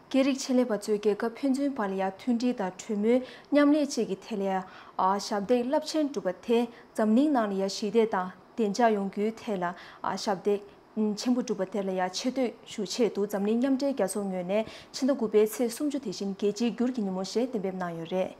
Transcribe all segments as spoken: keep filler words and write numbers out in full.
སྐད་རིགས་ཆེད་ལས་པ་ཚོས་རྒྱལ་ཁབ་ཕན་ཚུན་བར་ལ་ཡང་མཐུན་སྒྲིལ་དང་གྲོས་མོལ་མཉམ་ལས་བཅས་ཀྱི་ཐད་ལ་ཡང་ཨ་ཞབས་འདེགས་རླབས་ཆེན་བསྒྲུབས་པ་དེས་འཛམ་གླིང་ནང་ལ་ཡང་ཞི་བདེ་དང་བདེ་འཇགས་ཡོང་རྒྱུའི་ཐད་ལ་ཨ་ཞབས་འདེགས་ཆེན་པོ་བསྒྲུབས་པ་དེ་ལ་ཡང་ཆེ་བསྟོད་ཞུ་ཆེད་དུ་འཛམ་གླིང་མཉམ་འབྲེལ་རྒྱལ་ཚོགས་ངོས་ནས་ཕྱི་ཟླ་དགུ་པའི་ཚེས་སུམ་ཅུ་དེ་བཞིན་རྒྱལ་སྤྱིའི་འགྱུར་གྱི་ཉིན་མོ་ཞེས་གཏན་འབེབས་གནང་ཡོད་རེད།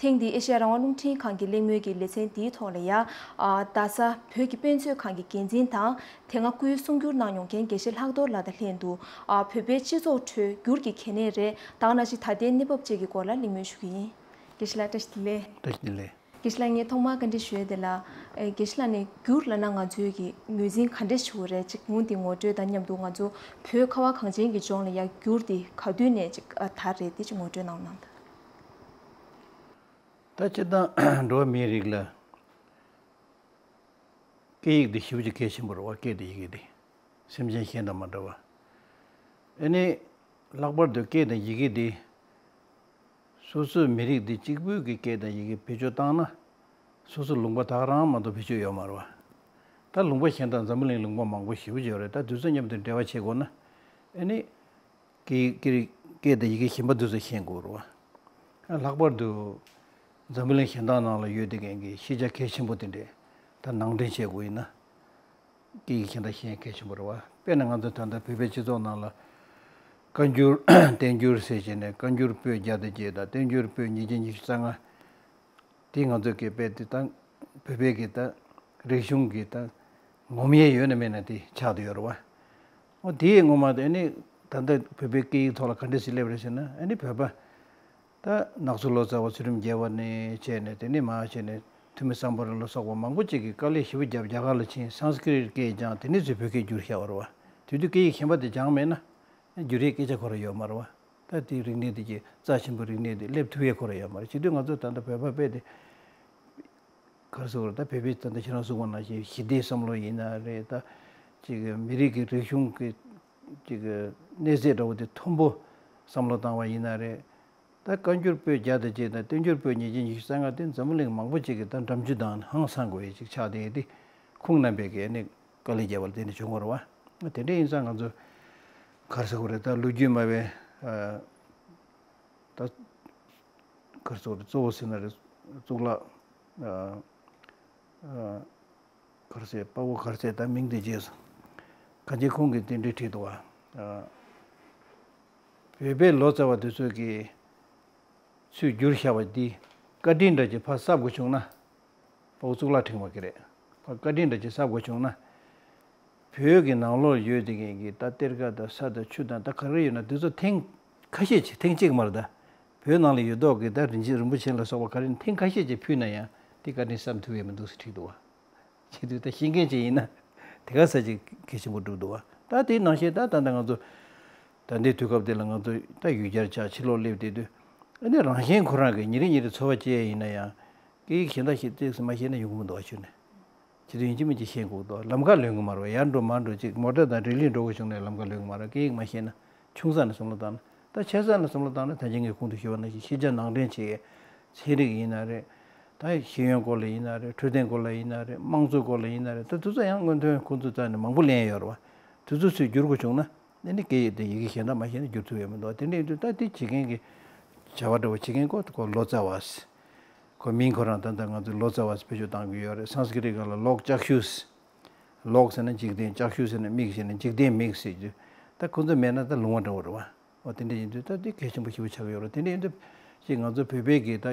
ཐེངས་འདིའི་ཨེ་ཤེ་ཡ་རང་དབང་རླུང་འཕྲིན་ཁང་གི་གླེང་མོལ་གྱི་ལེ་ཚན་འདིའི་ཐོག་ལ་ཡང་ཨ་རྡ་ས་བོད་ཀྱི་དཔེ་མཛོད་ཁང་གི་འགན་འཛིན་དང་། དེ་སྔ་སྐུའི་གསུང་བསྒྱུར་གནང་མྱོང་མཁན་དགེ་བཤེས་ལྷག་རྡོར་ལགས་དང་ལྷན་དུ་ཨ་བོད་པའི་སྤྱི་ཚོགས་ཁྲོད་འགྱུར་གྱི་གལ་གནད་རེད། ད་ག་ནང་བཞིན་ད་ལྟའི་གནས་བབ་བཅས་ཀྱི་སྐོར་ལ་གླེང་མོལ་ཞུ་གི་ཡིན། དགེ་བཤེས་ལགས་བཀྲ་ཤིས་བདེ་ལེགས། བཀྲ་ཤིས་བདེ་ལེགས། དགེ་བཤེས་ལགས་ངས་ཐོག་མར་བཀའ་འདྲི་ཞུ་ཡས་དེ་ལ་ཨེ་དགེ་བཤེས་ལགས་ནས་འགྱུར་ལབ་ན་ང་ཚོའི་གི་ངོས་འཛིན་ག་འདྲས་ཞུ་དགོས་རེད། ཅིག་ངོས་འདི་ངོ་སྤྲོད་དང་མཉམ་དུ་ང་ཚོ་བོད་ཁ་བ་གངས་ཅན་གྱི་ལྗོངས་ལ་ཡང་འགྱུར་འདི་ག་དུས་ནས་ཅིག་ཨ་དར་རེད་དེ་ཅིག་ངོ་སྤྲོད་གནང་གནང་དང་། ད་སྤྱིར་བཏང་འགྲོ་བ་མིའི་རིགས་ལ་སྐད་ཡིག་འདི་ཞེ་པོ་ཅིག་གལ་ཆེན་པོ་རེད་བ། སྐད་དང་ཡི་གེ་འདི་སེམས་ཅན་གཞན་དང་མ་འདྲ་བ། ཨ་ནི་ལྷག་པར་དུ་སྐད་དང་ཡི་གེ་འདི་སོ་སོའི་མི་རིགས་འདི་གཅིག་པུའི་གི་སྐད་དང་ཡི་གེ་བེད་སྤྱོད་བཏང་ན་སོ་སོ་ལུང་པ་དག་རང་མ་གཏོགས་བེད་སྤྱོད་ཡོད་མ་རེད་བ། ད་ལུང་པ་གཞན་དང་འཛམ་བུ་གླིང་ལུང་པ་མང་པོ་ཞེ་པོ་ཅིག་ཡོད་རེད། ད་དེ་ཚོ་མཉམ་དུ་འབྲེལ་བ་བྱེད་དགོས་ན་ཨ་ནི། སྐད་སྐད་རིགས་སྐད་དང་ཡི་གེ་གཞན་པ་འདི་ཚོ་ཤེས་དགོས་རེད་བ། ལྷག་པར་དུ་འཛམ་བུ་གླིང་གཞན་དག་ནང་ལ་ཡོད་བསྡད་མཁན་གྱི་ཤེས་བྱ་གལ་ཆེན་པོ་དེ་འདྲས་ད་ནང་འདྲེན་བྱེད་དགོས་ཡིན་ན། སྐད་ཡིག་གཞན་དག་ཤེས་ཡ་གལ་ཆེན་པོ་རེད་བ། དཔེར་ན་ང་ཚོ་ད་ལྟ་བོད་པའི་སྤྱི་ཚོགས་ནང་ལ་བཀའ་འགྱུར་བསྟན་འགྱུར་ཟེར་བྱས་ནས་བཀའ་འགྱུར་པོད་བརྒྱ་དང་བརྒྱད་དང་བསྟན་འགྱུར་པོད་ཉིས་བརྒྱ་ཉི་ཤུ་རྩ་ལྔ། དེ་ང་ཚོའི་སྐད་དཔེ་དེ་ད་བོད་པའི་གི་ད་རིག་གཞུང་གི་ད་ངོམ་ཡས་ཡོད་ན་མེད་ན་དེ་ཆགས་བསྡད་ཡོད་རེད་བ། འོ་དེའི་ངོ་མ་དེ་ནི་ད་ལྟ་བོད་པའི་སྐད་ཡིག་ཐོག་ལ་ག་འདྲ་ཞིག་སླེབས་རེད་ཟེར་ན་ཨ་ནི་བོད་པ་ད་ནག་ཆུ་ལོ་ཙཱ་བ་ཚུལ་ཁྲིམས་རྒྱལ་བ་ནས་བྱས་ནས་དེ་ནས་མར་བྱས་ནས་ཐུ་མི་སམ་བྷོ་ཊ་ལ་སོགས་པ་མང་པོ་ཅིག་གིས་དཀའ་ལས་ཞེ་པོ་བརྒྱབ་རྒྱ་གར་ལ་ཕྱིན། སཾ་སྐྲྀཏ་སྐད་སྦྱངས། དེ་ནས་ཚུར་བོད་སྐད་བསྒྱུར་བཞག་པ་རེད་བ། དེ་དུས་སྐད་ཡིག་གཞན་པ་དེ་སྦྱངས་མེད་ན་བསྒྱུར་ཡས་སྐད་ཆ་ཁོ་རང་ཡོད་མ་རེད་བ། ད་དེའི་རིག་གནས་དེ་གི་རྩ་ཆེན་པོའི་རིག་གནས་དེ་སླེབས་ཐུབ་ཡས་ཁོ་རང་ཡོད་མ་རེད། བྱེད་དུས་ང་ཚོ་ད་ལྟ་བོད་པ་དཔེ་དེ་ག་རེ་ཟེར་དགོས་རེད། ད་བོད་པའི་ད་ལྟ་ཁྱེད་རང་གསུངས་པ་ནང་བཞིན་ཞི་བདེའི་བསམ་བློ་ཡིན་ན་རེད། ད་ཅིག་མི་རིགས་ཀྱི་རིག་གཞུང་གི་ཅིག་གནས་ཚད་འདྲ་བོ་དེ་མཐོན་པོ་བསམ་བློ་བཏང་བ་ཡིན་ན་རེད། ད་བཀའ་འགྱུར་པོད་བརྒྱ་དང་བརྒྱད་དང་བསྟན་འགྱུར་པོད་ཉིས་བརྒྱ་ཉི་ཤུ་རྩ་ལྔ་དེ་འཛམ་བུ་གླིང་མང་པོ་ཅིག་གི་ད་འགྲེམས་སྤྱོད་དང་ཧང་སང་དགོས་ཡས་ཅིག་ཆགས་བསྡད་ཡས་དེ་ཁུངས་རྣམ་པའི་གི་ནི་དཀའ་ལས་བརྒྱབ་པ་ལ་བརྟེན་ནས་བྱུང་བ་རེད་བ། དེ་འདྲ་ཡིན་ཙང་ང་ཚོ་ག་རེ་ཟེར་དགོས་རེད། ད་ལོ་རྒྱུས་སྨྲ་བའི་ད་ག་རེ་ཟེར་དགོས་རེད། གཙོ་བོ་ཟེར་ན་རེད། གཙུག་ལག་ག་རེ་ཟེར། དཔའ་བོ་ག་རེ་ཟེར། ད་མིང་དེ་བརྗེད་སོང་། གང་ཅི་ཁོང་གིས་དེ་འདྲའི་བྲིས་འདུག་བ། བོད་པའི་ལོ་ཙཱ་བ་དེ་ཚོས་ཀྱིས་ཚུར་བསྒྱུར་བཞག་པ་འདི་བཀའ་དྲིན་འདྲ་ཅིག་ཕར་གསབ་དགོས་བྱུང་ན། དཔའ་བོ་གཙུག་ལག་ཕྲེང་བ་གི་རེད། ཕར་བཀའ་དྲིན་འདྲ་ཅིག་གསབ་དགོས་བྱུང་ན། བོད་ཀྱི་ནང་ལོགས་ཡོད་དེ་མཁན་གྱི་ད་གཏེར་ཁ་དང་ས་དང་ཆུ་དང་ད་ག་རེ་ཡོད་ན་དེ་ཚོ་ཐེངས་ཁ་ཤས་ཅིག་ཐེངས་གཅིག་མ་རེད་ད། བོད་ནང་ལ་ཡོད་མདོག་གི་ད་རིན་ཆེན་རིན་པོ་ཆེ་ལ་སོགས་པ་ག་རེ་ཐེངས་ཁ་ཤས་ཅིག་ཕུལ་ན་ཡང་དེ་བཀའ་དྲིན་གསབ་ཐུབ་ཡས་མི་འདུག་ཟེར་བྲིས་འདུག་བ། བྱེད་དུས་ད་ཤེས་མཁན་ཅིག་ཡིན་ན་དེ་ག་ས་ཅིག་གལ་ཆེན་པོ་འགྲུབ་འདུག་བ། ད་དེའི་ནང་བཞིན་ད་ད་ལྟ་ང་ཚོ་ད་ལྟའི་དུས་སྐབས་འདི་ལ་ང་ཚོ་ད་ཡུལ་གྱར་ཆགས་ཕྱི་ལོགས་སླེབས་བསྡད་དུས་ཨ་ནི་རང་གཞན་ཁོ་རང་གིས་ཉིན་རེ་ཉིན་རེ་འཚོ་བ་སྐྱེལ་ཡས་ཡིན་ན་ཡང་སྐད་ཡིག་གཞན་དག་ཞིག་ཏོག་ཙམ་མ་ཤེས་ན་ཡོང་གི་མི་འདུག་བ། ཁྱོད་ནས་ཁྱེད་ཚོ་ཡིན་གཅིག་མིན་གཅིག་ཤེས་དགོས་འདུག་ལམ་ཁ་ལོན་གི་མ་རེད་བ། ཡར་འགྲོ་མར་འགྲོ་ཅིག་མོ་ཊ་དང་རི་ལིར་འགྲོ་དགོས་བྱུང་ནའི་ལམ་ཁ་ལོན་གི་མ་རེད། སྐད་ཡིག་མ་ཤེས་ན། ཆུང་ས་ནས་བསམ་བློ་བཏང་ན། ད་ཆེ་ས་ནས་བསམ་བློ་བཏང་ན་ད་ཅི་ངས་གོང་དུ་ཞུས་པ་ནང་བཞིན་ཤེས་བྱ་ནང་འདྲེན་བྱེད་ཡས་ཚན་རིག་ཡིན་ན་རེད། ད་ཤེས་ཡོན་སྐོར་ལ་ཡིན་ན་རེད། འཕྲོད་བསྟེན་སྐོར་ལ་ཡིན་ན་རེད། དམངས་གཙོའི་སྐོར་ལ་ཡིན་ན་རེད། ད་དེ་ཚོ་ཡང་སྔོན་ཐོན་ཁོང་ཚོའི་རྩ་ནས་མང་པོ་ལེན་ཡོད་རེད་བ། དེ་ཚོ་ཚུར་བསྒྱུར་དགོས་བྱུང་ན་ཨ་ནི་སྐད་ཡིག་དེ་ཡི་གེ་གཞན་དག་མ་ཤེས་ན་བསྒྱུར་ཐུབ་ཡོད་མི་འདུག་དེ་འདྲ་ཡིན་དུས་ད་དེ་བྱེད་མཁན་གྱི་བྱ་བ་འདྲ་བོ་བྱེད་མཁན་ཁོ་ཁོ་ལོ་ཙཱ་བ། ཁོ་མིང་ཁོ་རང་ད་ལྟ་ང་ཚོས་ལོ་ཙཱ་བ་ཟེར་བེད་སྤྱོད་བཏང་གི་ཡོད་རེད། སཾ་སྐྲྀཏ་སྐད་ལ་ལོག་ཅཀ་ཤུ། ལོག་ཟེར་ན་འཇིག་རྟེན། ཅཀ་ཤུ་ཟེར་ན་མིག་ཟེར་ན་འཇིག་རྟེན་མིག་ཟེར་རྒྱུ། ད་ཁོ་ཚོ་མེད་ན་ད་ལུང་བ་འདྲ་བོ་རེད་བ། འོ་དེ་འདྲ་ཡིན་དུས་ད་དེ་གལ་ཆེན་པོ་ཞེ་པོ་ཆགས་ཀྱི་ཡོད་རེད། དེ་འདྲ་ཡིན་དུས་ཅིག་ང་ཚོ་བོད་པའི་གི་ད་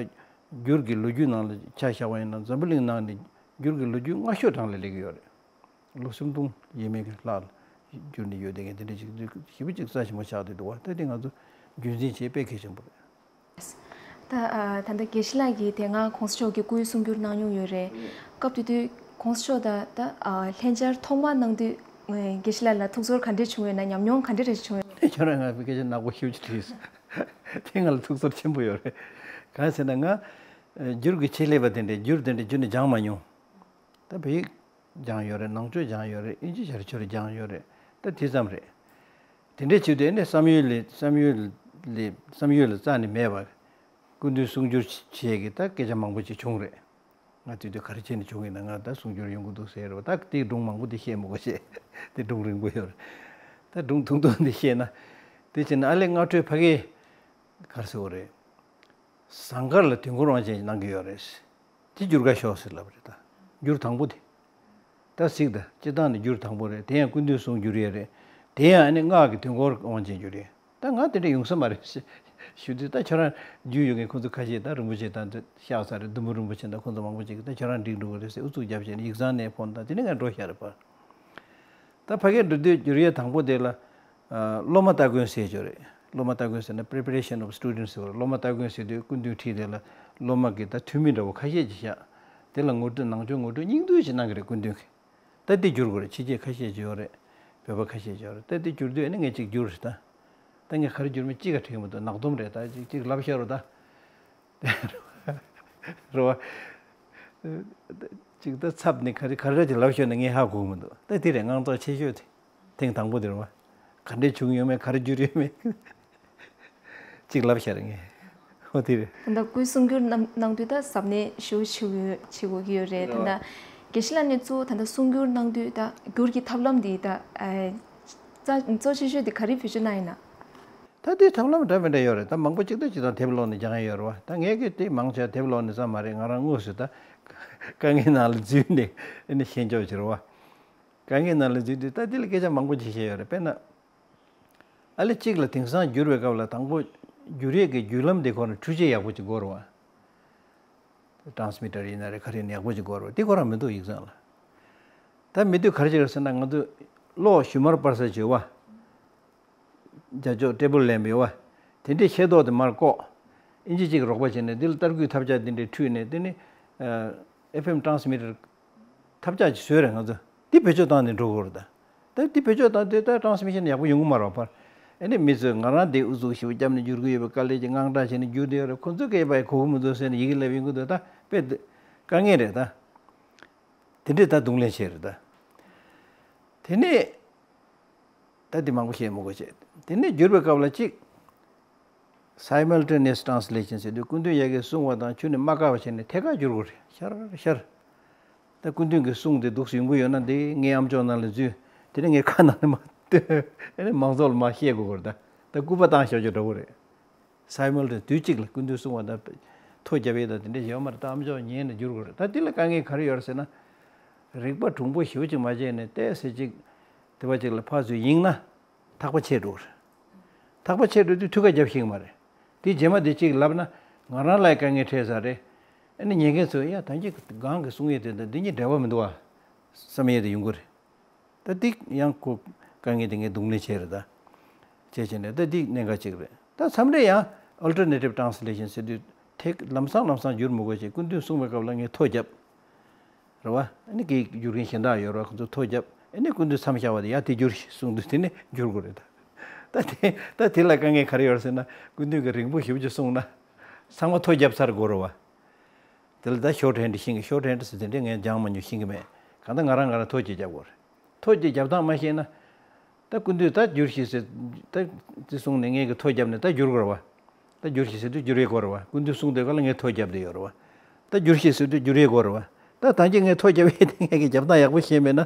འགྱུར་གྱི་ལོ་རྒྱུས་ནང་ལ་ཆ་བཞག་པ་ཡིན་ན་འཛམ་བུ་གླིང་ནང་ནས་འགྱུར་གྱི་ལོ་རྒྱུས་སྔ་ཤོས་གྲངས་ལ་སླེབས་ཀྱི་ཡོད་རེད། ལོ་སུམ་སྟོང་ཡས་མས་ཀྱི་ལྷག་ལ་འགྱུར་ནས་ཡོད་བསྡད་མཁན་དེ་འདྲ་ཅིག་ཞེ་པོ་ཅིག་རྩ་ཆེན་པོ་ཆགས་བསྡད་འདུག་བ། ད་དེ་ང་ཚོ་རྒྱུན་འཛིན་བྱེད་དཔེ་གལ་ཆེན་པོ་རེད། ད་ཨ་ད་ལྟ་དགེ་བཤེས་ལགས་ཀྱིས་དེ་སྔ་གོང་ས་མཆོག་གི་སྐུའི་གསུང་བསྒྱུར་གནང་མྱོང་ཡོད་རེད། སྐབས་དེ་དུས་གོང་ས་མཆོག་དང་ད་ཨ་ལྷན་བཅར་ཐོག་མ་གནང་དུས་ཨེ་དགེ་བཤེས་ལགས་ལ་ཐུགས་ཚོར་ག་འདྲས་བྱུང་ཡོད་ན། ཉམས་མྱོང་ག་འདྲས་རེ་བྱུང་ཡོད་ན། ཁྱོད་རང་ང་སྐད་ཆ་ནག་པོ་ཞེ་པོ་ཅིག་དྲིས་སོང་། དེ་ང་ལ་ཐུགས་ཚོར་ཆེན་པོ་ཡོད་རེད། གང་ཟེར་ན་ང་ཨེ་འགྱུར་གྱི་ཆེད་ལས་པ་དེ་འདྲས་འགྱུར་དེ་འདྲས་རྒྱུན་ནས་སྦྱངས་མ་མྱོང་། ད་བོད་ཡིག་སྦྱངས་ཡོད་རེད། ནང་ཆོས་སྦྱངས་ཡོད་རེད། དབྱིན་ཇི་ཞར་ཞོར་སྦྱངས་ཡོད་རེད། ད་དེ་ཙམ་རེད། དེ་འདྲས་བྱེད་དུས་ཨ་ནི་བསམ་ཡུལ་ལས་བསམ་ཡུལ་ལས་བསམ་ཡུལ་ལ་རྩ་ནས་མེད་པར་སྐུ་མདུན་གསུང་བསྒྱུར་བྱེད་ཀྱི་ད་སྐད་ཆ་མང་པོ་ཅིག་བྱུང་རེད། ང་དེ་དུས་ག་རེ་བྱས་ནས་བྱུང་ཡིན་ན། ང་ད་གསུང་སྒྱུར་ཡོང་གི་འདུག་ཟེར་རེད་བ། ད་དེའི་སྒྲུང་མང་པོ་དེ་བཤད་མི་དགོས་བཤད། དེ་སྒྲུང་རིང་པོ་ཡོད་རེད། ད་སྒྲུང་ཐུང་ཐུང་དེ་བཤད་ན། དེ་བྱས་ན་ཨ་ལས་སྔ་དྲོའི་ཕ་གིའི་ག་རེ་ཟེར་དགོས་རེད། ཟངས་དཀར་ལ་དུས་འཁོར་དབང་ཆེན་གནང་གི་ཡོད་རེད། དེ་བསྒྱུར་ག་ཤོག་ཟེར་ལབ་རེད་ད། བསྒྱུར་དང་པོ་དེ། ད་གཟིགས་དང་། སྤྱིར་བཏང་ནས་བསྒྱུར་དང་པོ་རེད། དེ་ཡང་སྐུ་མདུན་གསུང་བསྒྱུར་ཡས་རེད། དེ་ཡང་ཨ་ནི་སྔགས་ཀྱི་དུས་འཁོར་དབང་ཆེན་བསྒྱུར་ཡས། ད་ང་དེ་འདྲ་ཡོང་ས་མ་རེད་ཞུ་དུས། ད་ཁྱོད་རང་རྒྱུས་ཡོད་མཁན་ཁོང་ཚོ་ཁ་ཤས་ད་རིན་པོ་ཆེ་དང་དེ་ཤག་ས་རེད། བདུད་མོ་རིན་པོ་ཆེ་དང་ཁོང་ཚོ་མང་པོ་ཅིག་གིས་ད་ཁྱོད་རང་འགྲིག་འགྲོ་གི་རེད་ཟེར་ཨུ་ཚུགས་རྒྱབ་བྱས་ནས་ཡིག་ཚང་ནས་ཕོན་དང་དེ་ནས་ང་འགྲོ་ཤག་རེད་པ། ད་ཕ་གིར་འགྲོ་དུས་བསྒྱུར་ཡས་དང་པོ་དེ་ལ། ཨ། སློབ་མ་སྟ་གོན་ཟེར་ཅིག་ཡོད་རེད། སློབ་མ་སྟ་གོན་ཟེར་ན་preparation of students ཟེར་བ། སློབ་མ་སྟ་གོན་ཟེར་དུས་སྐུ་མདུན་ཁྲིད་དེ་ལ་སློབ་མ་གི་ད་ཐུན་མིན་འདྲ་བོ་ཁ་ཤས་ཅིག་བཞག་དེ་ལ་ངོ་སྤྲོད་ནང་ཆོས་ངོ་སྤྲོད་སྙིང་བསྡུས་ཅིག་གནང་གི་རེད་སྐུ་མདུན་གྱིས། ད་དེ་བསྒྱུར་དགོས་རེད། ཕྱི་རྒྱལ་ཁ་ཤས་ཅིག་ཡོད་རེད། བོད་པ་ཁ་ཤས་ཅིག་ཡོད་རེད། ད་དེ་བསྒྱུར་དུས་ཨ་ནི་ངས་ཅིག་བསྒྱུར་རེད་ད། ད་ངས་ག་རེ་བསྒྱུར་མིན་ཅི་ག་དྲན་གྱི་མི་འདུག་ནག་དུམ་རེད་ད། ཅིག་ཅིག་ལབ་ཤག་རོ་ད། རེད་བ། ཅིག་ད་ཚབ་ནས་ག་རེ་ག་རེ་ཅིག་ལབ་ཤོར་ན་ངས་ཧ་གོ་གི་མི་འདུག་ད་དེ་རེད་དངངས་སྐྲག་ཆེ་ཤོས་དེ། ཐེངས་དང་པོ་དེ་རེད་བ། ག་འདྲས་བྱུང་ཡོད་མེད་ག་རེ་བསྒྱུར་ཡོད་མེད། ཅིག་ལབ་ཤར་ངས། ཨོ་དེ་རེད། ད་ལྟ་སྐུའི་གསུང་སྒྱུར་གནང་གནང་དུས་ད་གཟབ་ནན་ཞེ་པོ་བྱེད་དགོས་བྱེད་དགོས་ཀྱི་ཡོད་རེད། ད་ལྟ་དགེ་བཤེས་ལགས་ནས་གཙོ་བོ་ད་ལྟ་གསུང་སྒྱུར་གནང་དུས་ད་སྒྱུར་གྱི་ཐབས་ལམ་འདི་ད་ཨ་རྩ་གཙོ་ཆེ་ཤོས་འདི་ག་རེ་བེད་སྤྱོད་གནང་ཡིན་ན། ད་དེ་ཐབས་ལམ་འདྲ་མི་འདྲ་ཡོད་རེད། ད་མང་པོ་ཅིག་ད་ཅིག་དང་དེབ་ཀློག་ནས་སྦྱང་ཡ་ཡོད་རེད་བ། ད་ངས་གི་དེ་མང་ཆེ་བ་དེབ་ཀློག་ནས་ཙམ་མ་རེད། ང་རང་དངོས་སུ་ད་དཀའ་ངལ་ནང་ལ་འཛུལ་ནས་ཨ་ནི་ཤེས་ཕྱོགས་ཅིག་རེད་བ། དཀའ་ངལ་ནང་ལ་འཛུལ་དུས་ད་དེ་ལ་སྐད་ཆ་མང་པོ་ཅིག་བཤད་ཡོད་རེད། དཔེར་ན། ཨ་ལེ་གཅིག་ལ་དེང་སང་བསྒྱུར་བའི་སྐབས་ལ་དང་པོ་བསྒྱུར་ཡས་ཀྱི་བརྒྱུད་ལམ་དེ་ཁོ་ན་འཕྲུལ་ཆས་ཡག་པོ་ཅིག་དགོས་རེད་བ། transmitter ཡིན་ན་རེད། ག་རེ་ཡིན་ན་ཡག་པོ་ཅིག་དགོས་རེད་བ། དེ་ཁོ་རང་མི་འདུག་ཡིག་ཚང་ལ། ད་མི་འདུག་ག་རེ་བྱེད་རེད་ཟེར་ན་ང་ཚོ་གློག་ཞུན་མར་སྤར་ས་བྱོས་བ། རྒྱ་ཅོག་ཊེ་བལ་ལེམ་པ་ཡོད་བ། དེ་འདྲའི་ཤེལ་ཏོག་དེ་མར་བཀོག་ཨིན་ཅི་གཅིག་རོགས་པ་བྱས་ནས་འདི་ལ་ཏར་སྐུད་ཐབས་ཆག་འདི་འདྲའི་འཕྲུལ་ནས་དེ་ནི་ཨེཕ་ཨེམ་transmitter ཐབས་ཆག་ཅིག་བཟོས་རེད་ང་ཚོ། འདི་བེད་སྤྱོད་བཏང་ནས་འགྲོ་དགོས་རེད་ད། ད་འདི་བེད་སྤྱོད་བཏང་དུས་ད་transmission ཡག་པོ་ཡོང་གི་མ་རེད་བ། ཕར་ཨ་ནི་མི་ཚོས་ང་རང་འདི་ཨུ་ཚུགས་ཞེ་པོ་བརྒྱབ་ནས་བསྒྱུར་གི་ཡོད་པའི་དཀའ་ལས་ཀྱིས་དངངས་སྐྲག་བྱས་ནས་བསྒྱུར་བསྡད་ཡོད་རེད། ཁོ་ཚོས་སྐད་པའི་གོ་གི་མི་འདུག་ཟེར་ནས་ཡི་གེ་ལབ་ཡོང་གི་འདུག་ད་དཔེ་དཀའ་ངལ་རེད་ད། དེ་འདྲས་ད་རྡུང་ལེན་བྱས་རེད་ད། དེ་ནས་ད་འདི་མང་པོ་བཤད་མི་དགོས་བྱས། དེ་ནས་བསྒྱུར་བའི་སྐབས་ལ་གཅིག simultaneous translation ཟེར་དུས་སྐུ་མདུན་ཡ་གིས་གསུངས་པ་དང་ཁྱོན་ནས་མ་བཀག་པ་བྱས་ནས་ཐད་ཀར་བསྒྱུར་དགོས་རེད། ཤར་ཤར། ད་སྐུ་མདུན་གྱི་གསུང་དེ་འདུག་སེ་ཡོང་གི་ཡོད་ན་འདི་ངའི་ཨམ་ཅོག་ནང་ལ་འཛུལ། དེ་ནས་ངའི་ཁ་ནང་ལ་མ་ཐོན། ཨ་ནི་མང་ཚོགས་ལ་མ་བཤད་དགོས་སྐོར་ད། ད་སྐུད་པ་བཏང་བཞག་རྒྱུ་འདྲ་བོ་རེད། simultaneous དུས་གཅིག་ལ་སྐུ་མདུན་གསུང་བ་དང་ཐོ་བརྒྱབ་ཡས་དང་དེ་འདྲ་བྱས་པ་མ་རེད། ད་ཨམ་ཅོག་ཉན་ནས་བསྒྱུར་དགོས་རེད། ད་འདི་ལ་དཀའ་ངལ་ག་རེ་ཡོད་རེད་ཟེར་ན། རིག་པ་གྲུང་པོ་ཞེ་པོ་ཅིག་མ་བྱས་ནས་ཏོག་ཙམ་ཅིག་དེ་བ་ཅིག་ལ་ཕར་ཚུར་ཡེངས་ན། ཐག་པ་ཆད་འགྲོ་གི་རེད། ཐག་པ་ཆད་འགྲོ་དུས་ཐུགས་ཁ་རྒྱབ་ཤེས་ཀྱི་མ་རེད། དེ་རྗེས་མ་དེ་གཅིག་ལབ་ན་ང་རང་ལ་དཀའ་ངལ་འཕྲད་ས་རེད། ཨ་ནི་ཉན་མཁན་ཚོས་ཡ་ད་གིན་གང་གི་གསུང་ཡས་དེ་དང་འདི་གཉིས་འབྲེལ་བ་མི་འདུག་བ། བསམ་ཡས་དེ་ཡོང་གི་རེད། ད་འདི་ཡང་ཁོ་དཀའ་ངལ་དེ་ངས་རྡུང་ལེན་བྱས་རེད་ད། བྱས་བྱས་ནས་ད་འདི་གནད་འགག་ཅིག་རེད། ད་མཚམས་རེ་ཡང་alternative translation ཟེར་དུས་ཐད་ལམ་སང་ལམ་སང་བསྒྱུར་མི་དགོས་བྱས་སྐུ་མདུན་གསུང་བའི་སྐབས་ལ་ངས་ཐོ་བརྒྱབ། རེད་བ། ཨ་ནི་གི་བསྒྱུར་མཁན་གཞན་དག་ཡོད་རེད་བ། ཁོ་ཚོ་ཐོ་བརྒྱབ། ཨ་ནི་སྐུ་མདུན་མཚམས་བཞག་པ་དེ་ཡ་དེ་བསྒྱུར་ཞིག་གསུངས་དུས་དེ་ནི་བསྒྱུར་དགོས་རེད་ད། ད་དེ་ད་དེ་ལ་དཀའ་ངལ་ག་རེ་ཡོད་རེད་ཟེར་ན་སྐུ་མདུན་གྱིས་རིང་པོ་ཞེ་པོ་ཅིག་གསུངས་ན། ཚང་མ་ཐོ་བརྒྱབ་ཚར་དགོས་རེད་བ། དེ་ལ་ད་shorthand ཤེས་ཀྱི། shorthand ཟེར་དེ་འདྲས་ངས་སྦྱངས་མ་མྱོང་ཤེས་ཀྱི་མེད། གང་ལྟར་ང་རང་ང་རང་ཐོ་གཅིག་བརྒྱབ་དགོས་རེད། ཐོ་གཅིག་བརྒྱབ་སྟངས་མ་ཤེས་ན། ད་སྐུ་མདུན་ད་བསྒྱུར་ཞིག་ཟེར། ད་དེ་གསུངས་ནས་ངས་ཀྱི་ཐོ་བརྒྱབ་ནས་ད་བསྒྱུར་དགོས་རེད་བ། ད་བསྒྱུར་ཞིག་ཟེར་དུས་བསྒྱུར་ཡས་དགོས་རེད་བ། སྐུ་མདུན་གསུངས་དུས་སྐབས་ལ་ངས་ཐོ་བརྒྱབ་བསྡད་ཡོད་རེད་བ། ད་བསྒྱུར་ཞིག་ཟེར་དུས་བསྒྱུར་ཡས་དགོས་རེད་བ། ད་ད་གིན་ངས་ཐོ་བརྒྱབ་ཡས་དེ་ངས་ཀྱི་རྒྱབ་སྟངས་ཡག་པོ་ཤེས་མེད་ན།